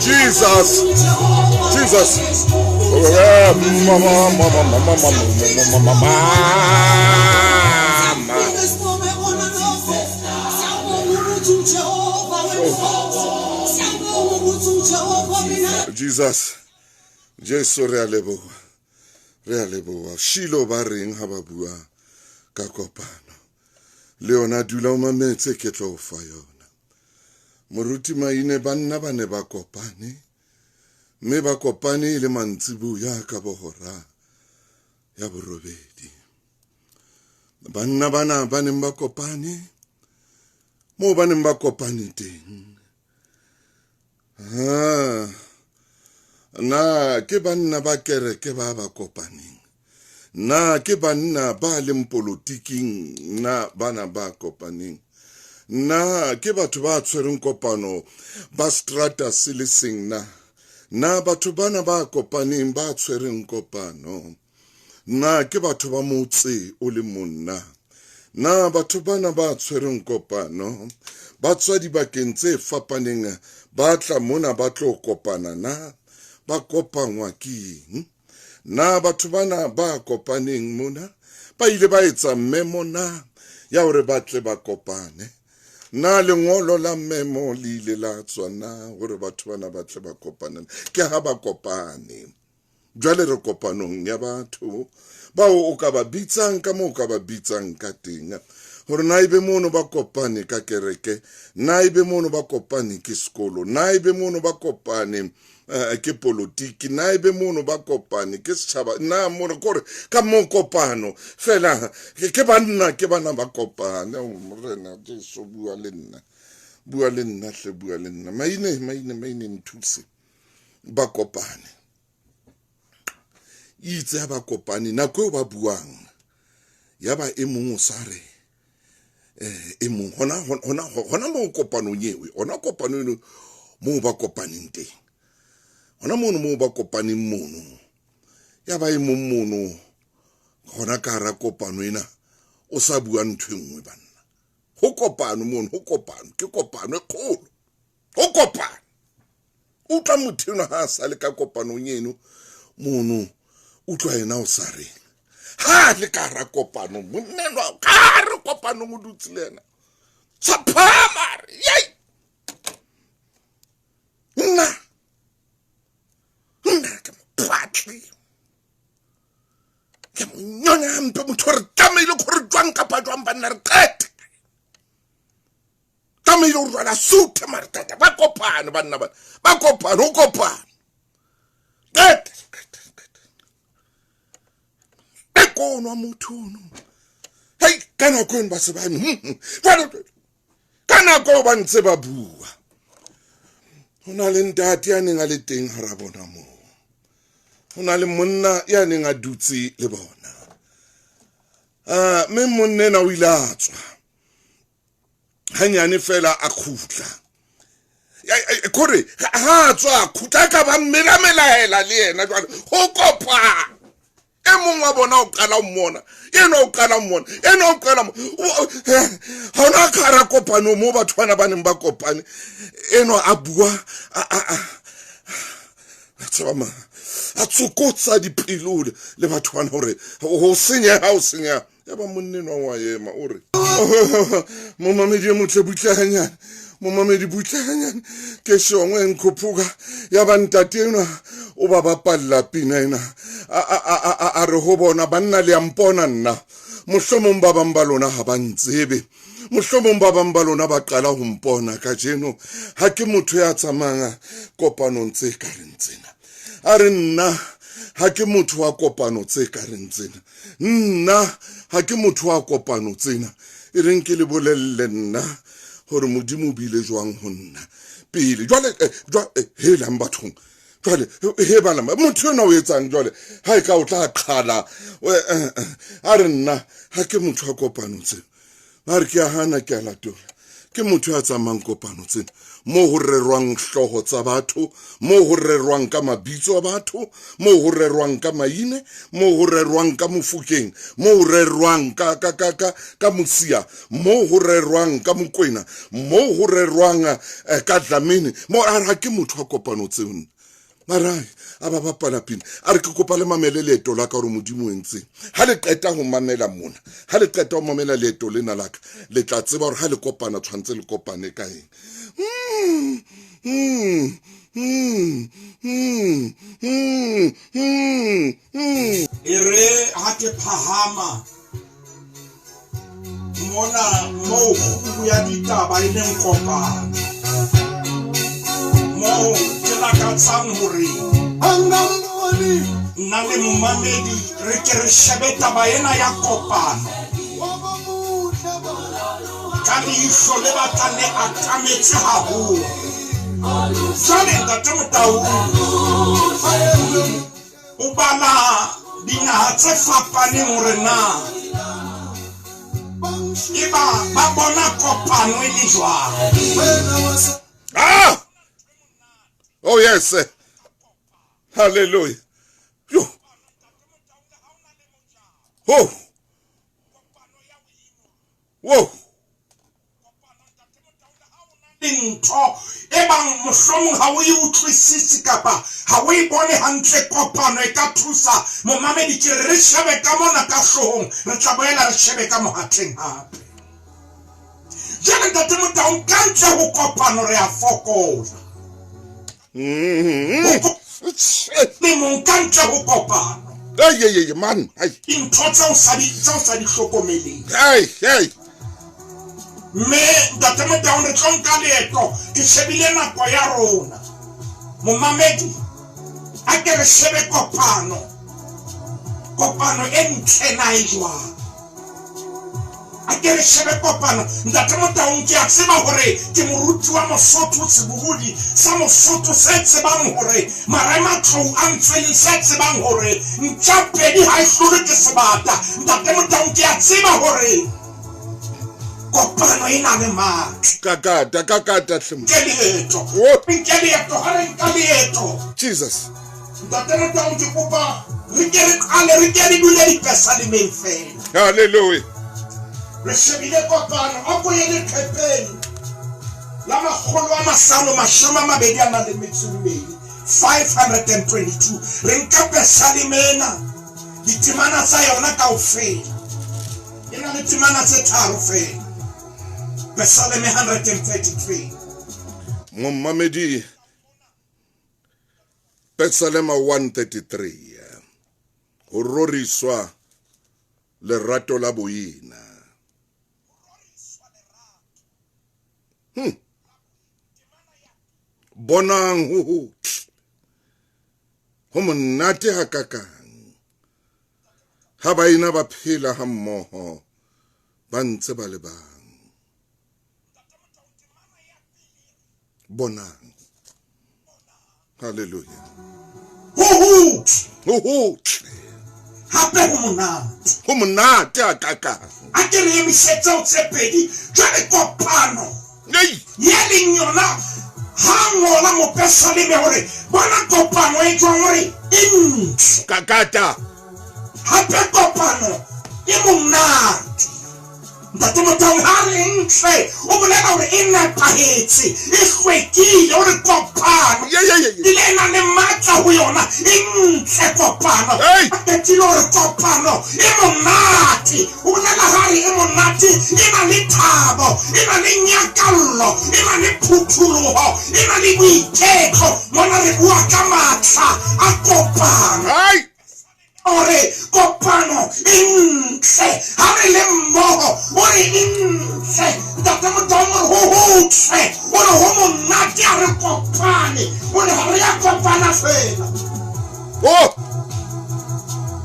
S1: Jesus, Jesus. Mama, mama, mama, mama, mama, mama. Jesus, Jesu re a leboha, re a leboha. Shilo ba reng ha ba bua ka kopano. Le yona dula o mametse ke tlo o fa yona. Moruti Maine banna ba ne ba kopane, mme ba kopane e le mantsiboya ka bohora ya borobedi. Banna bana ba neng ba kopane, moo ba neng ba kopane teng. Ha na ke banna ba kereke ba ba kopaneng, na ke banna ba leng polotiking, na bana ba kopaneng, na ke batho ba tshwereng kopano ba strata se le seng, na na batho bana ba kopaneng ba tshwereng kopano, na ke batho ba motse o le monna, Na batho bana ba tshwereng kopano ba tswa dibakeng tse fapaneng ba tla mona ba tlo kopana na? Ba kopangwa ke eng? Na batho bana ba kopaneng mona ba ile ba etsa memo na ya hore ba tle ba kopane? Na lengolo la memo le ile la tswa na hore batho bana ba tle ba kopane? Ke ha ba kopane. Jwale re kopanong ya batho bao o ka ba bitsang ka moo o ka ba bitsang ka teng, hore na ebe mono ba kopane ka kereke, na ebe mono ba kopane ke sekolo, na ebe mono ba kopane ke politiki, na ebe mono ba kopane ke setjhaba, na mono kore ka mo kopano fela ke banna ke bana ba kopane. Morena Jesu, bua le nna, bua le nna hle, bua le nna. Maine, maine, maine, nthuse. Ba kopane. Itse ha ba kopane, nako eo ba buang, ya ba e mong o sa re, e mong hona, hona, hona moo kopanong eo, hona kopano eno moo ba kopaneng teng, hona mono moo ba kopaneng mono, ya ba e mong mono hona ka hara kopano ena o sa bua ntho e nngwe banna. Ho kopano mono, ho kopano, ke kopano e kgolo, ho kopano. Utlwa motho enwa ha a sa le ka kopanong eno mono, utlwa yena o sa reng ha le ka hara kopano, monna enwa ka hare kopanong o dutse le yena, sa phahama a re, yei, nna, nna ke mophatli, ke mo nyonya hampe motho, re tlamehile gore jwang kapa jwang banna re qete, tlamehile gore jwale a suthe mare tata, ba kopane banna bana, ba kopane, ho kopane. Qete, qete, qete. E konwa motho ono. Hei, ka nako eno ba se ba eme, jwale, ka nako eo ba ntse ba bua, ho na le ntate ya neng a le teng hara bona moo, ho na le monna ya neng a dutse le bona. Mme monna ena o ile a tswa hanyane fela a khutla, kore ha a tswa a khutla ka ba melamelahela le yena jwale ho kopana. E mong wa bona o qala ho mmona, ena o qala ho mmona, ena o qala hona ka hara kopano moo batho bana ba neng ba kopane, enwa a bua, a tseba ma, a tsokotsa dipelo le batho bana hore ho senyeha, ho senyeha. Ya ba monna enwa wa ema o re, momamedi e motle butle hanyane, momamedi butle hanyane, ke shongwe e nkhophoka. Ya ba ntate enwa o ba bapalla pina ena, a re ho bona, banna le a mpona nna, mohlomong ba bang ba lona ha ba ntsebe, mohlomong ba bang ba lona ba qala ho mpona kajeno, ha ke motho ya tsamayang kopanong tse ka reng tsena. A re nna ha ke motho wa kopano tse ka reng tsena, nna ha ke motho wa kopano tsena, e reng ke le bolelle nna hore Modimo o bile jwang ho nna pele. Jwale, helang bathong, jwale he bana, motho enwa o etsang jwale ha e ka o tla qhala, a re nna ha ke motho wa kopano tsena, a re ke a hana, ke a latola, ke motho ya tsamayang kopano tsena moo ho rerwang hlooho tsa batho, moo ho rerwang ka mabitso a batho, moo ho rerwang ka maine, moo ho rerwang ka Mofokeng, moo ho rerwang ka, ka, ka, ka, ka Mosia, moo ho rerwang ka Mokwena, moo ho rerwang ka Dlamini, moo a re ha ke motho wa kopano tseo nna. Mara a ba bapala pina, a re ke kopa le mamele leeto la ka hore Modimo o entseng. Ha le qeta ho mamela mona, ha le qeta ho mamela leeto lena la ka, le tla tseba hore ha le kopana tshwanetse le kopane ka eng.
S6: E re ha ke phahama mona moo kgubu ya ditaba e leng kopano, moo ke lakatsang hore nna le momamedi re ke re shebe taba ena ya kopano ka leihlo le batlang le atametse haholo. Jwale Ntate Motau o bala dinaha tse fapaneng hore na eba ba bona kopano e le jwang.
S1: Oh yes. Hallelujah. Yo. Oh. Wo
S6: ntho e bang mohlomong ha o e utlwisise kapa ha o e bone hantle, kopano e ka thusa momamedi. Ke re shebe ka mona ka hloohong, re tla boela re shebe ka mohatleng hape. Jwale Ntate Motaung, ka ntle ho kopano re a fokola. Le mong ka ntle ho kopano.
S1: Hey, man. Hey.
S6: Dintho tse o sa di hlokomeleng.
S1: Hey.
S6: Mme Ntate Motaung, re tlo nka leeto. Ke shebile nako ya rona. Momamedi, a ke re shebe kopano. Kopano e ntle na e jwang? A ke re shebe kopano. Ntate Motaung, ke a tseba hore ke moruti wa Mosotho, sebohodi sa Mosotho se tsebang hore marematlou a ntsweleng, se tsebang hore ntja pedi ha e hlolwe ke sebata. Ntate Motaung, ke a tseba hore kopano e na le matla.
S1: Kakata hle.
S6: Nke leeto. Nke leeto, ha re nka leeto.
S1: Jesus.
S6: Ntate Motaung, ke kopa re ke re qale, re ke re dule dipesalemeng fela.
S1: Hallelujah.
S6: Re shebile kopano, a ko ye leqhepeng la 522, 522. Re nka pesaleme ena, ditemana tsa yona kaofela. E na le temana tse tharo fela. Pesaleme 133.
S1: Momamedi, Pesalema 133. Ho roriswa lerato la boina. Bonang ho hotle, ho monate hakakang ha baena ba phela ha mmoho ba ntse ba le bang. Bonang. Hallelujah.
S6: Ho hotle,
S1: ho hotle,
S6: hape ho monate,
S1: ho monate hakakang.
S6: A ke re emise tseo tse pedi jwale kopano ye leng yona ha ngola mopesaleme hore bona kopano e jwang, hore e ntle.
S1: Kakata.
S6: Hape kopano e monate. Ntate Motaung, ha re ntle, o bolela hore e nepahetse, e hlwekile, hore kopano ile e na le matla ho yona, e ntle kopano. A qetile hore kopano e monate. O bolela ha re e monate, e na le thabo, e na le nyakallo, e na le phutholoho, e na le boiketlo. Mona re bua ka matla a kopano. Ore kopano e ntle, ha re le mmoho, ore e ntle. Ntate Motaung, ho hotle, ore ho monate ha re kopane, ore ha re a kopana fela.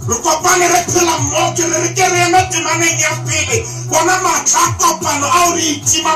S6: Re kopane re phela mmoho, ke re ke re eme temaneng ya pele. Bona matla a kopano ao re itima,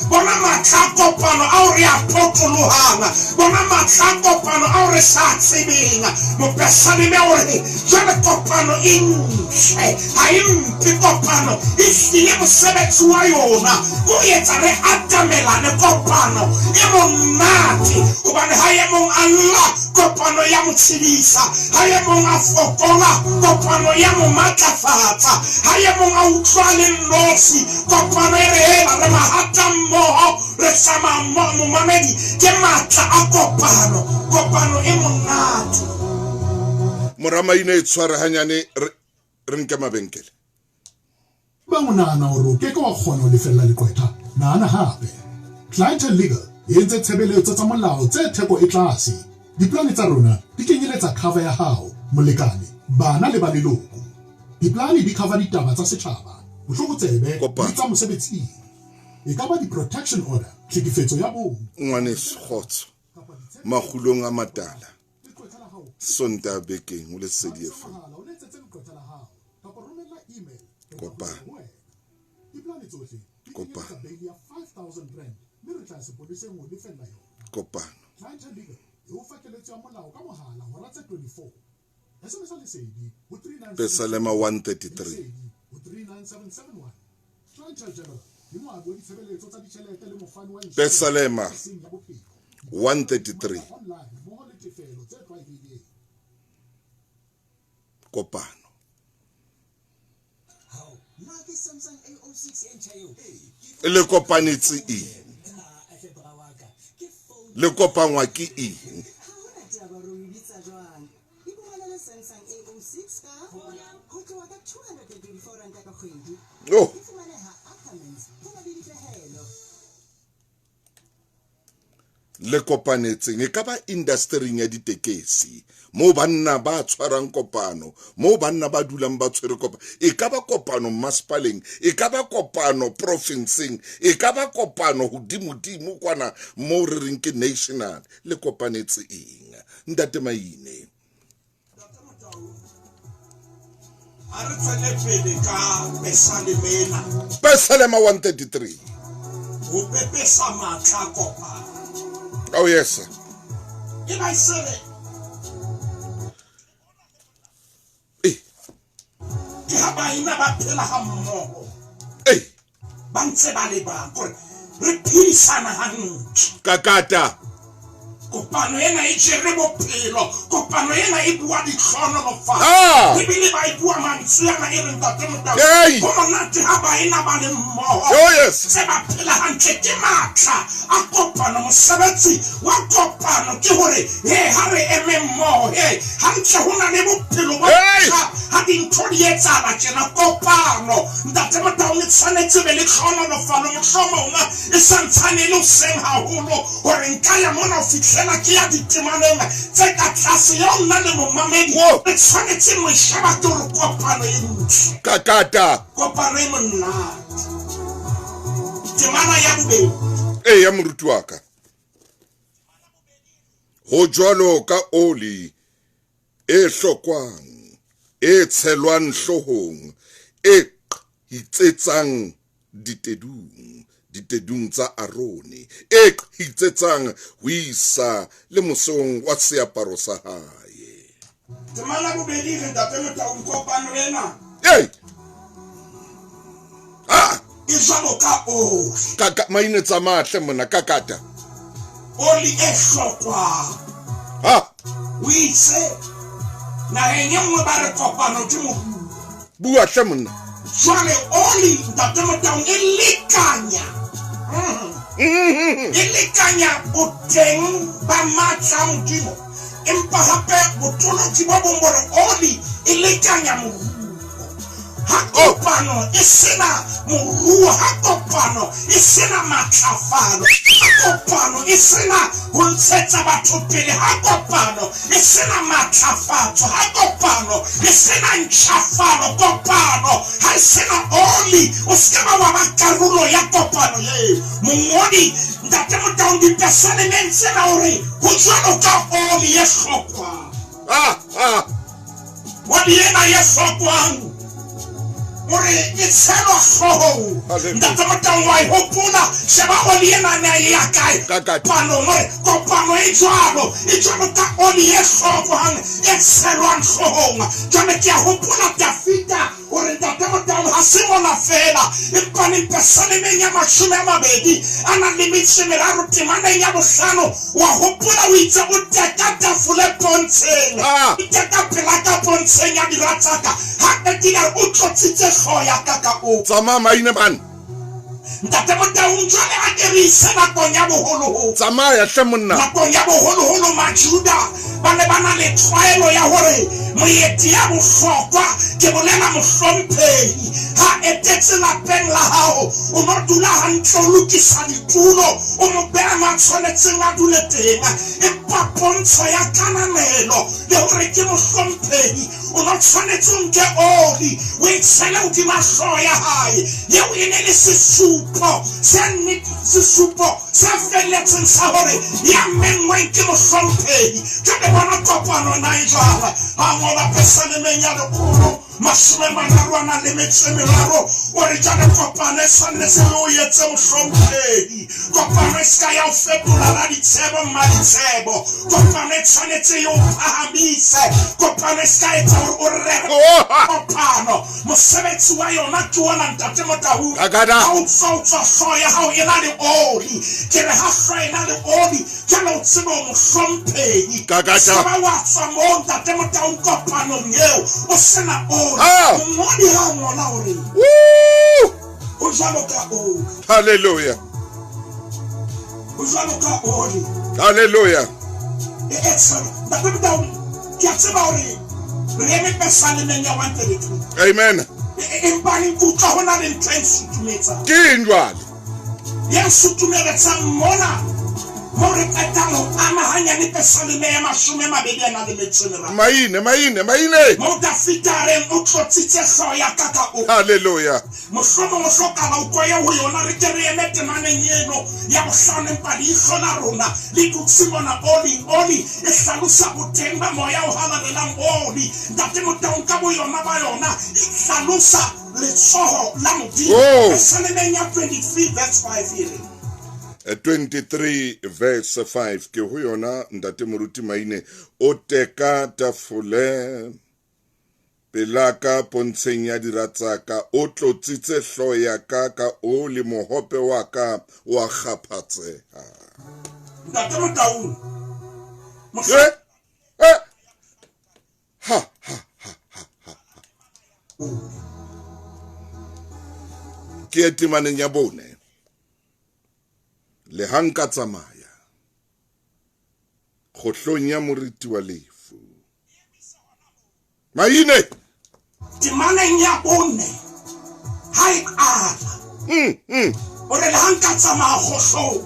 S6: bona matla a kopano ao re a potolohang, bona matla a kopano ao re sa tsebeng. Mopesaleme o re jwale kopano e ntle, ha e mpe kopano, e hlile mosebetsi wa yona ko etsa re atamelane. Kopano e monate hobane ha e mong a lla, kopano ya mo tshedisa, ha e mong a fokola, kopano ya mo matlafatsa, ha e mong a utlwa le nnosi, kopano e re hela, re mahata mmoho, re tsamaya mmoho. Momamedi, ke matla a kopano. Kopano e monate.
S1: Moramaine e tshware hanyane, re nke mabenkele.
S5: Ba o nahana hore o ke ke wa kgona ho lefella leqwetha? Nahana hape. Clientele Legal e entse tshebeletso tsa molao tse theko e tlase. Diplane tsa rona di kenyeletsa cover ya hao, molekane, bana le ba leloko. Diplane di cover ditaba tsa setjhaba, bohlokotsebe le tsa mosebetsing. E ka ba di-protection order, tlhekefetso ya bong.
S1: Ngwaneso, kgotso. Makgulong a matala. Sontaha bekeng o Lesedi FM. Kopano. Kopano. Kopano. Pesalema 133. Pesalema 133. Kopano. Le kopanetse eng? Le kopangwa ke eng? Oh. Le kopanetseng e ka ba industering ya ditekesi moo banna ba tshwarang kopano, moo banna ba dulang ba tshwere kopano, e ka ba kopano mmasepaleng, e ka ba kopano profinseng, e ka ba kopano hodimodimo kwana moo re reng ke national. Le kopanetse eng, Ntate Maine?
S6: A re tswele pele ka pesaleme ena.
S1: Pesalema 133.
S6: Ho pepesa matla a kopano.
S1: Oh yes.
S6: E ba isele.
S1: Eh.
S6: Ke ha baena ba phela ha mmoho.
S1: Eh.
S6: Ba ntse ba le bang kore re phedisana hantle.
S1: Kakata.
S6: Kopano ena e jere bophelo. Kopano ena e bua ditlhohonolofatso.
S1: Ah!
S6: Bibele ba e bua mantswe ana e re Ntate Motau.
S1: Hey!
S6: Ho monate ha baena ba le mmoho.
S1: Oh yes.
S6: Tse ba phela hantle ke matla a kopano. Mosebetsi wa kopano ke hore he ha re eme mmoho he hantle ho na le bophelo bo
S1: Hey!
S6: botjha ha dintho di etsahala tjena. Kopano Ntate Motaung e tshwanetse be le tlhohonolofalo mohlomong e sa ntshane e le hoseng haholo Gore nka ya mona ho fihlela ke ya ditemaneng tse ka tlase yeo nna le momamedi re tshwanetseng ho e sheba ke hore kopano e ntle.
S1: Kakata.
S6: Kopano e monate. Temana ya bobedi.
S1: Eya, moruti wa ka. Ho jwalo ka oli e hlokwang, e tshelwang hloohong, e qhitsetsang ditedung, ditedung tsa Arone, e qhitsetsang ho isa le mosong wa seaparo sa hae.
S6: Temana bobedi re Ntate Motaung kopano ena.
S1: Hey! Ah!
S6: E jwalo ka oli.
S1: Ka, ka, maine tsamaya hle mona, kakata.
S6: Oli e hlokwang.
S1: Ha!
S6: O itse naheng e nngwe ba re kopano ke moruo.
S1: Bua hle monna.
S6: Jwale oli Ntate Motaung e lekanya e lekanya boteng ba matla a Modimo, empa hape botoloki bo bong bo re oli e lekanya moruo. Ha kopano e sena moruo, ha kopano e sena matlafalo, ha kopano e sena ho ntshetsa batho pele, ha kopano e sena matlafatso, ha kopano e sena ntjhafalo, kopano ha e sena oli, o se ke ba wa ba karolo ya kopano eo. Mongodi Ntate Motaung dipesalemeng tsena o re ho jwalo ka oli e hlokwang.
S1: Ah, ah.
S6: Oli ena e hlokwang o re e tshelwa hloohong. Ntate Motaung wa e hopola, sheba oli ena na e ya kae? Kopanong. O re kopano e jwalo, e jwalo ka oli e hlokwang e tshelwang hloohong. Jwale ke a hopola Dafida o re Ntate Motaung ha se mona feela, empa le Pesalemeng ya 20 a nang le metso e meraro temaneng ya bohlano. Wa hopola o itse o teka tafole pontsheng,
S1: Ah.
S6: o teka pela ka pontsheng ya dira tsa ka. Ha qetile a re o tlotsitse hlooho ya ka ka oli.
S1: Tsamaya maine man.
S6: Ntate Motaung, jwale a ke re ise nakong ya boholoholo.
S1: Tsamaya hle monna.
S6: Nakong ya boholoholo Majuda ba ne ba na le tlwaelo ya hore moeti ya bohlokwa, ke bolela mohlomphehi, ha etetse lapeng la hao, o no dula hantle, o lokisa ditulo, o mo beha mo a tshwanetseng a dule teng. Empa pontsho ya kananelo le hore ke mohlomphehi, o no tshwanetse o nke oli o e tshele hodima hlooho ya hae. Eo e ne le sesupo se nnete, sesupo se felletseng sa hore ya menngweng ke mohlomphehi. Jwale bona kopano na e jwang. Ha ngola Pesalemeng ya 133, o re jwale kopano e tshwanetse e o etse mohlomphehi. Kopano e se ka ya o fetola raditshebo mmaditshebo. Kopano e tshwanetse e o phahamise. Kopano e se ka etsa hore o rere kopano. Mosebetsi wa yona ke ona Ntate Motaung.
S1: Kakata.
S6: Ha o tswa, o tswa hlooho ya hao e na le oli. Ke re ha hlooho e na le oli, jwale o tsebe o mohlomphehi.
S1: Kakata.
S6: Se ba wa tswa moo Ntate Motaung kopanong eo o sena oli. oli. Mongodi ha o ngola o reng? O jwalo ka oli.
S1: Hallelujah.
S6: O jwalo ka oli.
S1: Hallelujah.
S6: E excellent. Ntate Motaung, ke a tseba hore re eme pesalemeng ya 133.
S1: Amen.
S6: Empa ke utlwa ho na le ntho e nsutumetsang.
S1: Ke eng jwale?
S6: Ya nsutumeletsang mona mo re qetang ho ama hanyane pesaleme ya 23.
S1: Maine, maine, maine.
S6: Mo Dafita a reng o tlotsitse hlooho ya ka ka oli.
S1: Hallelujah.
S6: Mohlomong o hlokahala o koye ho yona, re ke re eme temaneng eno ya bohlano, empa leihlo la rona le dutse mona oling. Oli e hlalosa boteng ba moya o halalelang. Oli, Ntate Motaung, ka boyona ba yona e hlalosa letsoho la Modimo. Pesalemeng ya 23 verse 5 e reng?
S1: 23 verse 5 ke ho yona Ntate Moruti Maine. O teka tafole pelaka pontsheng ya dira tsa ka, o tlotsitse hlooho ya ka ka oli, mohope wa ka o a kgaphatseha.
S6: Ntate Motaung,
S1: Ha ha ha ha ha. Ke temaneng ya bone. Le ha nka tsamaya kgohlong ya moriti wa lefu. Maine.
S6: Temaneng ya bone ha e qala. O re le ha nka tsamaya kgohlong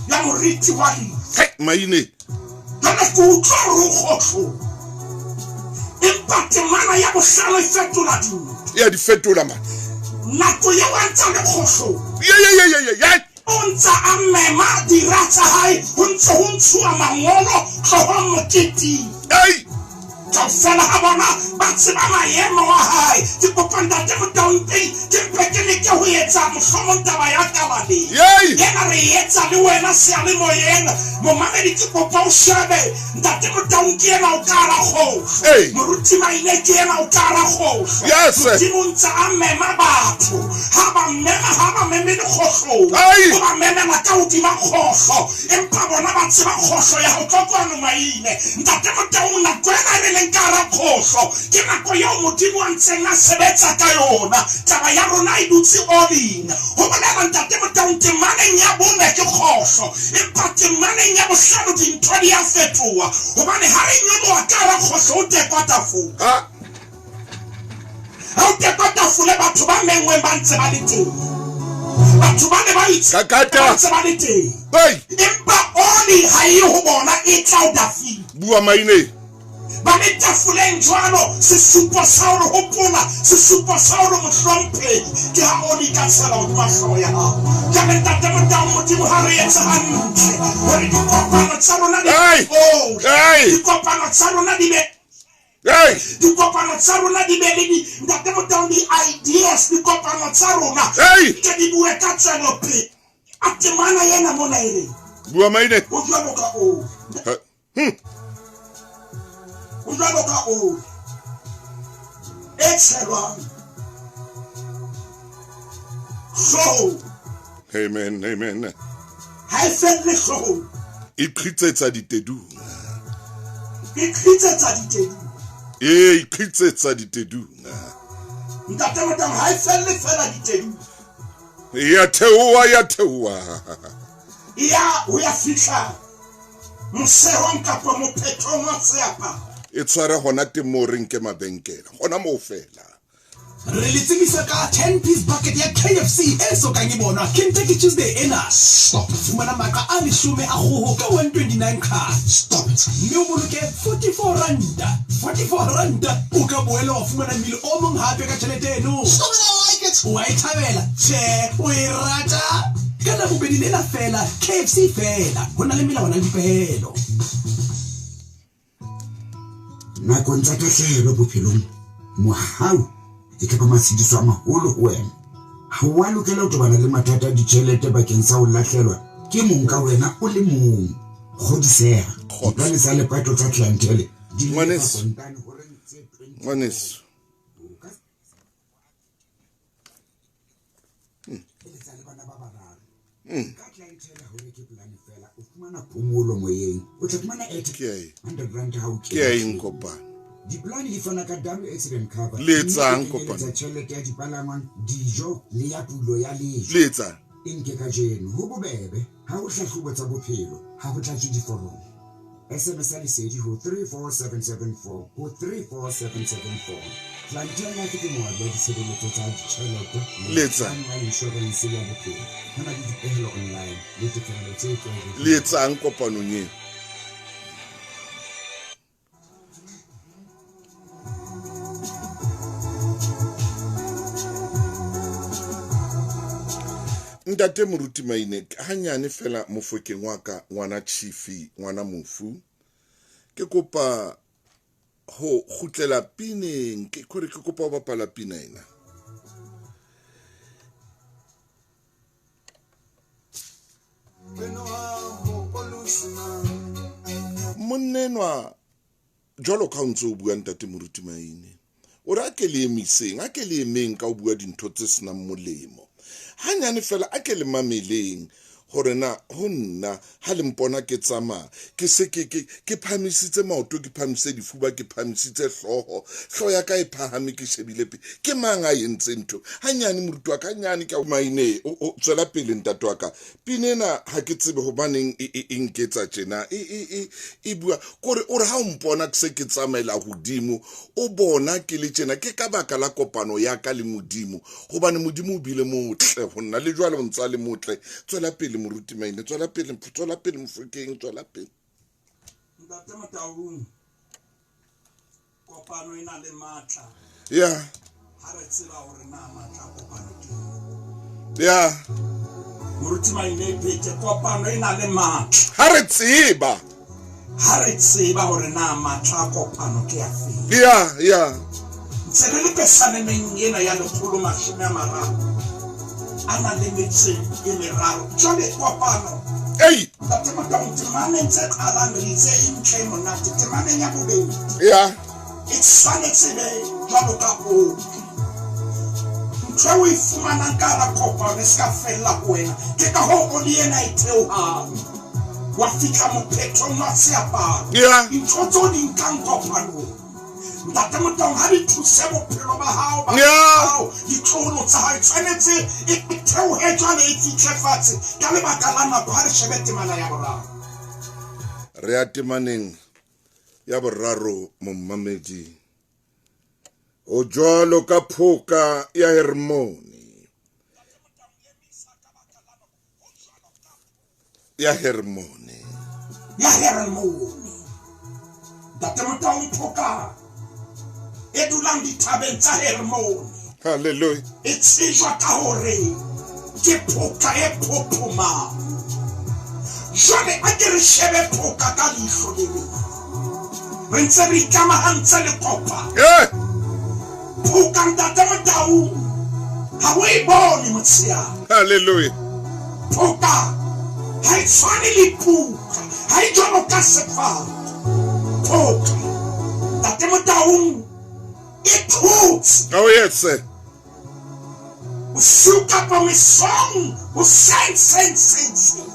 S6: ya moriti wa lefu.
S1: Hey, Maine.
S6: Jwale ke utlwa hore o kgohlong. Empa temana ya bohlano e fetola dintho.
S1: Ya di fetola man.
S6: Nako eo a ntsa le kgohlong.
S1: Ye ye ye ye ye.
S6: O ntsa a mema dira tsa hae, ho ntse ho ntshuwa mangolo tlohong moketeng.
S1: Ei!
S6: Kaofela ha bona ba tseba maemo a hae. Ke kopa Ntate Motaung pele ke mpe ke leke ho etsa mohlomong taba ya kabaleng. Ena re e etsa le wena seyalemoyeng. Momamedi ke kopa o shebe. Ntate Motaung ke yena o ka hara kgohlo. Moruti Maine ke yena o ka hara kgohlo. Modimo o ntse a mema batho. Ha ba mema, ha ba memele kgohlong. O ba memela ka hodima kgohlo. Empa bona ba tseba kgohlo ya ho tlo kwano Maine. Ntate Motaung, nako ena re leng ka hara kgohlo ke nako eo Modimo a ntseng a sebetsa ka yona. Taba ya rona e dutse oling. Ho bolela Ntate Motaung, temaneng ya bone ke kgohlo, empa temaneng ya bohlano dintho di a fetoha. Hobane ha re nyoloha ka hara kgohlo, o tekwa tafole. Ha o tekwa tafole, batho ba mengweng ba ntse ba le teng. Batho ba ne ba itse ba ntse ba le teng. Empa oli ha e ho bona, e tla ho Dafida.
S1: Bua Maine.
S6: Ba le tafoleng jwalo, sesupo sa hore hopola, sesupo sa hore mohlomphehi ke ha oli ka tshela hodima hlooho ya hao. Jwale Ntate Motaung, Modimo ha re etse hantle hore dikopano tsa rona di oli, dikopano tsa rona di be dikopano tsa rona di be le di Ntate Motaung di-ideas, dikopano tsa rona ke di bue ka tswelopele. A temana ena mona e reng?
S1: Bua Maine.
S6: O jwalo ka oli. O jwalo ka oli e tshelwang hloohong.
S1: Amen, amen.
S6: Ha e felle hloohong.
S1: E qhitsetsa ditedung.
S6: E qhitsetsa ditedung.
S1: E qhitsetsa ditedung.
S6: Ntate Motaung, ha e felle fela ditedung.
S1: Ya theoha, ya theoha.
S6: Ya ho ya fihla mosehong kapa mophethong wa seaparo.
S1: E tshware hona teng moo re nke mabenkele, hona moo fela.
S4: Re le tsebisa ka 10 piece bucket ya KFC e sokang e bonwa Kentucky Tuesday ena.
S3: Stop.
S4: Fumana maqa a 10 a kgoho ka 129 card.
S3: Stop it.
S4: Mme o boloke 44 ranta. 44 ranta o ka boela wa fumana mmele o mong hape ka tjhelete eno.
S3: Stop it, I like it.
S4: Wa e thabela? Tjhe, o e rata? Ka Labobedi lena fela, KFC fela. Ho na le melawana le dipehelo.
S2: Nakong tsa tahlehelo bophelong, mohau e ka ba matshediso a maholo ho wena. Ha o a lokela ho tobana le mathata a ditjhelete bakeng sa ho lahlelwa ke mong ka wena o le mong. Kgodiseha, dipane tsa lepato tsa Clientele di lefa kontane horeng tse 24.
S1: Ngwaneso.
S2: Eletsa le bana ba bararo. Ka Clientele ha o reke polane feela, o fumana phomolo moyeng. O tla fumana airtime 100 rand ha o
S1: Ke a eng kopano?
S2: Dipolane di fana ka double accident cover.
S1: Le etsang
S2: mme e
S1: kopano?
S2: kenyelletsa tjhelete ya dipalangwang, dijo le ya pulo ya lejwe.
S1: Le etsang?
S2: E nke kajeno. Ho bobebe. Ha ho hlahlobo tsa bophelo. Ha ho tlatswe diforomo. SMS ya lesedi ho 34774 ho 34774. Clientele Life ke moabi wa ditshebeletso tsa ditjhelete
S1: Le etsang?
S2: le wa inshorense ya bophelo. Ho na le dipehelo online le tefello tse tlwaelehileng.
S1: Le etsang kopanong eo? Ntate Moruti Maine, hanyane fela mofokeng wa ka, ngwana Chifi, ngwana mofu, ke kopa ho kgutlela pineng, ke kore ke kopa ho bapala pina ena. Monnenwa jwalo ka o ntse o bua ntate Moruti Maine, o re a ke le emiseng, a ke le emeng ka o bua dintho tse senang molemo. Hanyane fela a ke le mameleng hore na ho nna ha le mpona ke tsamaya ke se ke ke ke phahamisitse maoto, ke phahamisitse difuba, ke phahamisitse hlooho, hlooho ya ka e phahame, ke shebile pele, ke mang a entseng ntho? Hanyane moruti wa ka, hanyane ke Maine, o tswela pele ntate wa ka. Pina ena ha ke tsebe hobaneng e nketsa tjena, e bua kore o re ha o mpona ke se ke tsamaela hodimo, o bona ke le tjena, ke ka baka la kopano ya ka le Modimo, hobane Modimo o bile motle ho nna, le jwale o ntsa le motle. Tswela pele moruti Maine, tswela pele, tswela pele mofokeng, tswela pele.
S6: Ntate Motaung, kopano e na le matla.
S1: Ya.
S6: Ha re tseba hore na matla a kopano ke.
S1: Ya.
S6: Moruti Maine phete, kopano e na le matla.
S1: Ha re tseba.
S6: Ha re tseba hore na matla a kopano ke afe.
S1: Ya, ya.
S6: Ntse re le pesalemeng ena ya 130 a na le metso e meraro. Jwale kopano.
S1: Ei.
S6: Ntate Motaung, temaneng tse qalang re itse e ntle e monate, temaneng ya bobedi.
S1: Ya.
S6: E tshwanetse be jwalo ka oli. Ntho eo o e fumanang ka hara kopano e se ka fella ho wena. Ke ka hoo oli ena e theohang. Wa fihla mophethong wa seaparo.
S1: Ya.
S6: Dintho tseo di nkang kopanong. Ntate Motaung, ha di thuse bophelo ba hao, ba
S1: Ya.
S6: hao, ditloholo tsa hao, e tshwanetse e theohe jwale e fihle fatshe ka lebaka la nako. Ha re shebe temana ya boraro.
S1: Re ya temaneng ya boraro, mommamedi. O jwalo ka phoka ya Hermone. Ya Hermone.
S6: Ya Hermone. Ntate Motaung, phoka e dulang dithabeng tsa Hermone.
S1: Hallelujah.
S6: E tsejwa ka hore ke phoka e phophomang. Jwale a ke re shebe phoka ka leihlo le leng. Re ntse re ikamahantse le kopano. Phoka ntate Motaung, ha o e bone motsheare.
S1: Hallelujah.
S6: Phoka ha e tshwane le pula, ha e jwalo ka sefako. Phoka ntate Motaung e thotse.
S1: Oh yes sir.
S6: Bosiu kapa mesong, hoseng seng seng seng.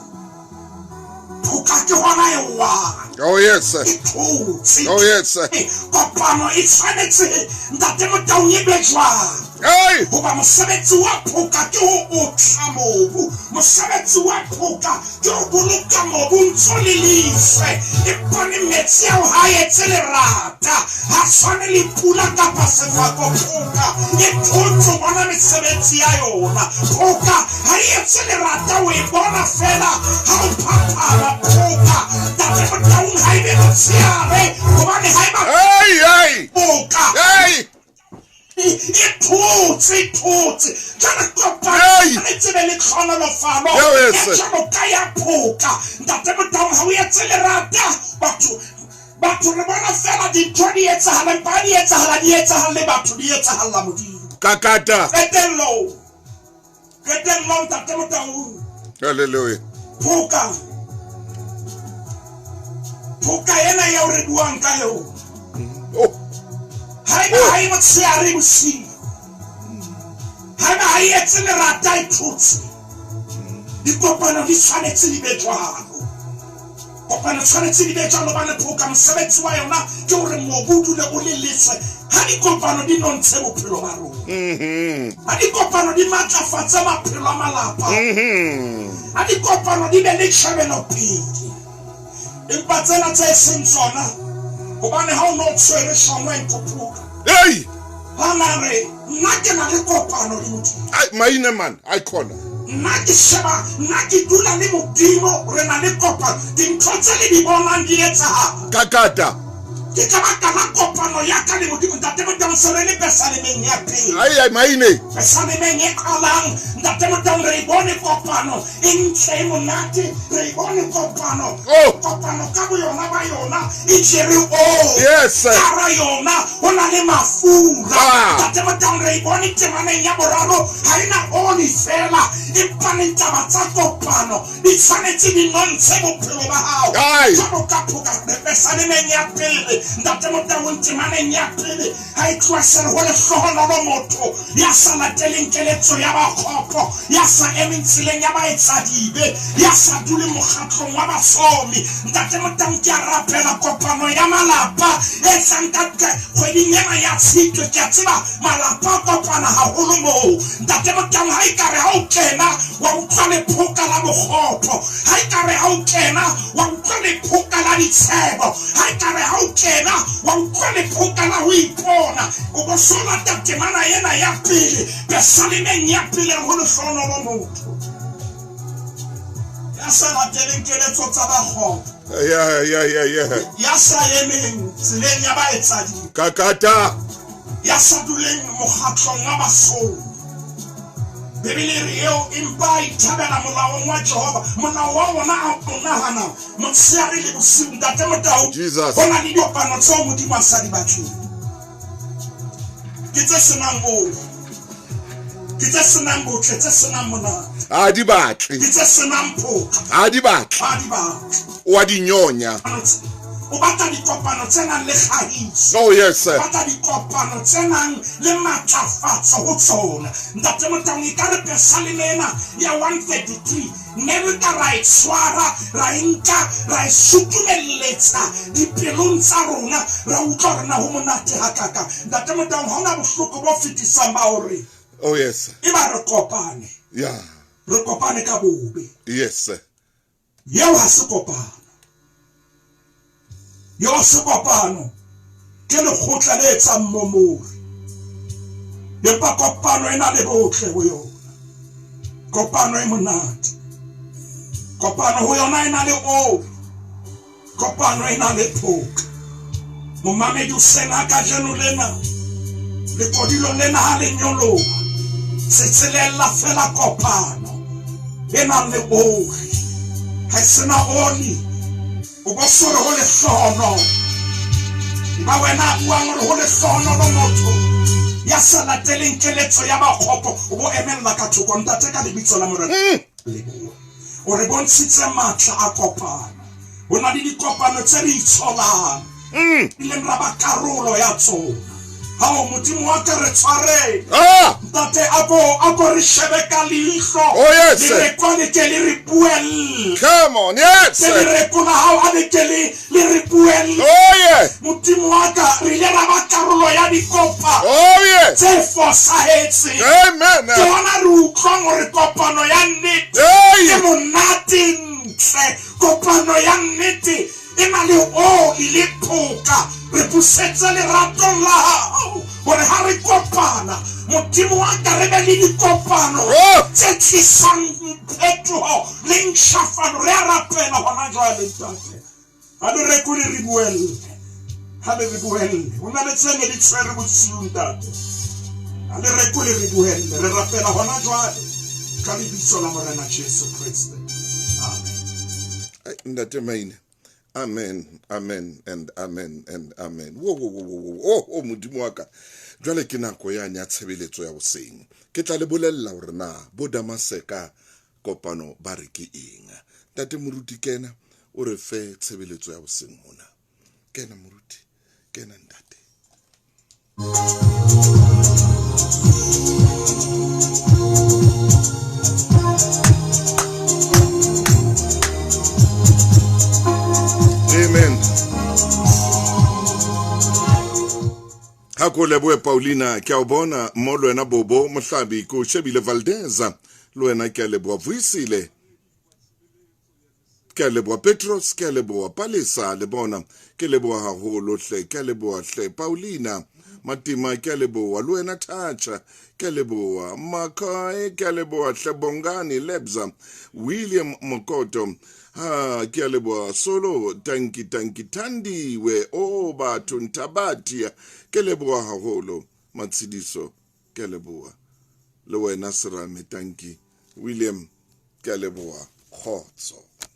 S6: Phoka ke hona e wang.
S1: Oh yes sir.
S6: E thotse.
S1: Oh yes sir.
S6: Kopano e tshwanetse ntate Motaung e be jwang?
S1: Hey!
S6: Hoba mosebetsi wa phoka ke ho otla mobu. Mosebetsi wa phoka ke ho boloka mobu ntso le lefe. E bone metsi ao ha etse lerata. Ha tshwane le pula kapa sefako. Phoka e thotse bona mesebetsi ya yona. Phoka ha e etse lerata, o e bona fela ha o phaphama. Phoka ntate Motaung ha e be motsheare, hobane ha e ba
S1: Hey, hey!
S6: Phoka.
S1: Hey!
S6: E thotse, e thotse. Jwale kopano
S1: Hey!
S6: e tsebe le tlhonolofalo.
S1: Yeah, yes,
S6: E
S1: sir.
S6: jwalo ka ya phoka. Ntate Motaung ha o etse lerata. Batho re bona fela dintho di etsahala, empa di etsahala, di etsahala le batho, di etsahalla Modimo.
S1: Kakata.
S6: Qetellong. Qetellong, Ntate Motaung.
S1: Hallelujah.
S6: Phoka. Phoka ena eo re buang ka yona.
S1: Oh.
S6: Ha eba ha e motshehare bosiu. Ha eba ha e etse lerata e thotse. Dikopano di tshwanetse di be jwalo. Kopano tshwanetse di be jwalo hobane phoka mosebetsi wa yona ke hore mobu o dule o le leswe ha dikopano di nontshe bophelo ba rona. Ha dikopano di matlafatse maphelo a malapa. Ha dikopano di be le tjhebelopele. Empa tsena tse seng tsona, hobane ha o no tshwere shongwe nkopula.
S1: Hey!
S6: Ha na re, nna ke na le kopano le Modimo.
S1: Ai, maine man, ai khona.
S6: Nna ke sheba, nna ke dula le Modimo, re na le kopano. Dintho tse le di bonang di etsahala.
S1: Kakata.
S6: Ke ka baka la kopano ya ka le Modimo. Ntate Motaung, se re le Pesalemeng ya pele.
S1: Ai, ai, maine.
S6: Pesalemeng e qalang, Ntate Motaung, re e bone kopano e ntle e monate, re e bone kopano.
S1: Oh.
S6: Kopano ka boyona ba yona e jere oli.
S1: Yes.
S6: Ka hara yona ho na le mafura.
S1: Ah.
S6: Ntate Motaung, re e bone temaneng ya boraro, ha e na oli feela, empa le taba tsa kopano di tshwanetse di nontshe bophelo ba hao.
S1: Ai.
S6: Jwalo ka phoka, Pesalemeng ya pele, Ntate Motaung, temaneng ya pele, ha e tloha se re ho lehlohonolo motho ya sa lateleng keletso ya ba kgopo, ya sa emeng tseleng ya baetsadibe, ya sa duleng mokgatlong wa basomi. Ntate Motaung, ke a rapela kopano ya malapa e tlang ka kgweding ena ya Tshitwe. Ke a tseba malapa a kopana haholo moo. Ntate Motaung, ha ekare ha o kena wa utlwa lephoka la bokgopo, ha ekare ha o kena wa utlwa lephoka la ditshebo, ha ekare ha o kena wa utlwa lephoka la ho ipona, o bo so lata temana ena ya pele, Pesalemeng ya pele, ho lehlohonolo motho ya sa lateleng keletso tsa bakgopo,
S1: Yeah, yeah, yeah, yeah.
S6: ya sa emeng tseleng ya baetsadibe,
S1: Kakata.
S6: ya sa duleng mokgatlong wa basomi. Bibele e re eo empa a ithabela molaong wa Jehova, molao wa ona a o nahana motshehare le bosiu. Ntate Motau,
S1: Jesus.
S6: ho na le dikopano tseo Modimo a sa di batleng, ke tse senang oli, ke tse senang botle, tse senang monate,
S1: Ha di batle.
S6: ke tse senang phoka.
S1: Ha di batle.
S6: Ha di batle.
S1: O a di nyonya.
S6: O batla dikopano tse nang le kgahiso.
S1: Oh, yes, sir.
S6: O batla dikopano tse nang le matlafatso ho tsona. Ntate Motaung, ekare Pesaleme ena ya 133 ne re ka ra e tshwara, ra e nka, ra e sutumelletsa dipelong tsa rona, ra utlwa hore na ho monate hakakang. Ntate Motaung, ha hona bohloko bo fetisang ba hore
S1: Oh, yes.
S6: e ba re kopane.
S1: Yeah.
S6: Re kopane ka bobe.
S1: Yes, sir.
S6: Yeo ha se kopano. Yeo ha se kopano. Ke lekgotla le etsang momori. Empa kopano e na le botle ho yona. Kopano e monate. Kopano ho yona e na le oli. Kopano e na le phoka. Momamedi o sena kajeno lena, lekodilo lena ha le nyoloha, se tselella fela kopano e nang le oli. Ha e sena oli, o bo so re ho lehlohonolo. Ba wena a buang hore ho lehlohonolo motho ya sa lateleng keletso ya bakgopo, o bo emella ka thoko. Ntate, ka lebitso la Morena, leboha. O re bontshitse matla a kopano. Ho na le dikopano tse re itsholang, ileng ra ba karolo ya tsona. Hao, Modimo wa ka, re tshwarele. Ntate, a ko re shebe ka leihlo.
S1: Oh, yes.
S6: Lereko le ke le re buelle.
S1: Come on, yes.
S6: Ke lereko la hao a le ke le re buelle.
S1: Oh, yes.
S6: Modimo wa ka, re ile ra ba karolo ya dikopa
S1: Oh, yes.
S6: tse fosahetseng.
S1: Amen.
S6: Ke hona re utlwang hore kopano ya nnete
S1: Hey.
S6: ke monate ntle. Kopano ya nnete e na le oli le phoka. Re busetse leratong la hao hore ha re kopana, Modimo wa ka, re be le dikopano
S1: Oh.
S6: tse tlisang phetoho le ntjhafalo. Re a rapela hona jwale, Ntate. Ha le reko le re buelle. Ha le re buelle. Ho na le tse ne di tshwere bosiu, Ntate. Ha le reko le re buelle. Re rapela hona jwale ka lebitso la Morena Jesu Kreste. Amen.
S1: Ai, Ntate Maine. Amen, amen, and amen, and amen. Wo, wo, wo, wo, wo. Oh, oh, Modimo wa ka. Jwale ke nako yane ya tshebeletso ya hoseng. Ke tla le bolella hore na bo Damaseka kopano ba re ke eng. Ntate Moruti, kena o re fe tshebeletso ya hoseng hona. Kena Moruti, kena ntate. A ko lebohe Paulina, ke a o bona mo le wena Bobo Mohlabi, ke o shebile Valdeza, le wena ke a leboha Vuyisile, ke a leboha Petros, ke a leboha Palesa, le bona ke leboha haholo hle, ke a leboha hle Paulina Matima, ke a leboha le wena Thatcha, ke a leboha Makai, ke a leboha hle Bongani Lebza, William Mokoto, ha ke a leboha Solo, tanki tanki Thandiwe, o batho Nthabatia, ke leboha haholo Matshidiso, ke a leboha le wena Serame, tanki William, ke a leboha kgotso.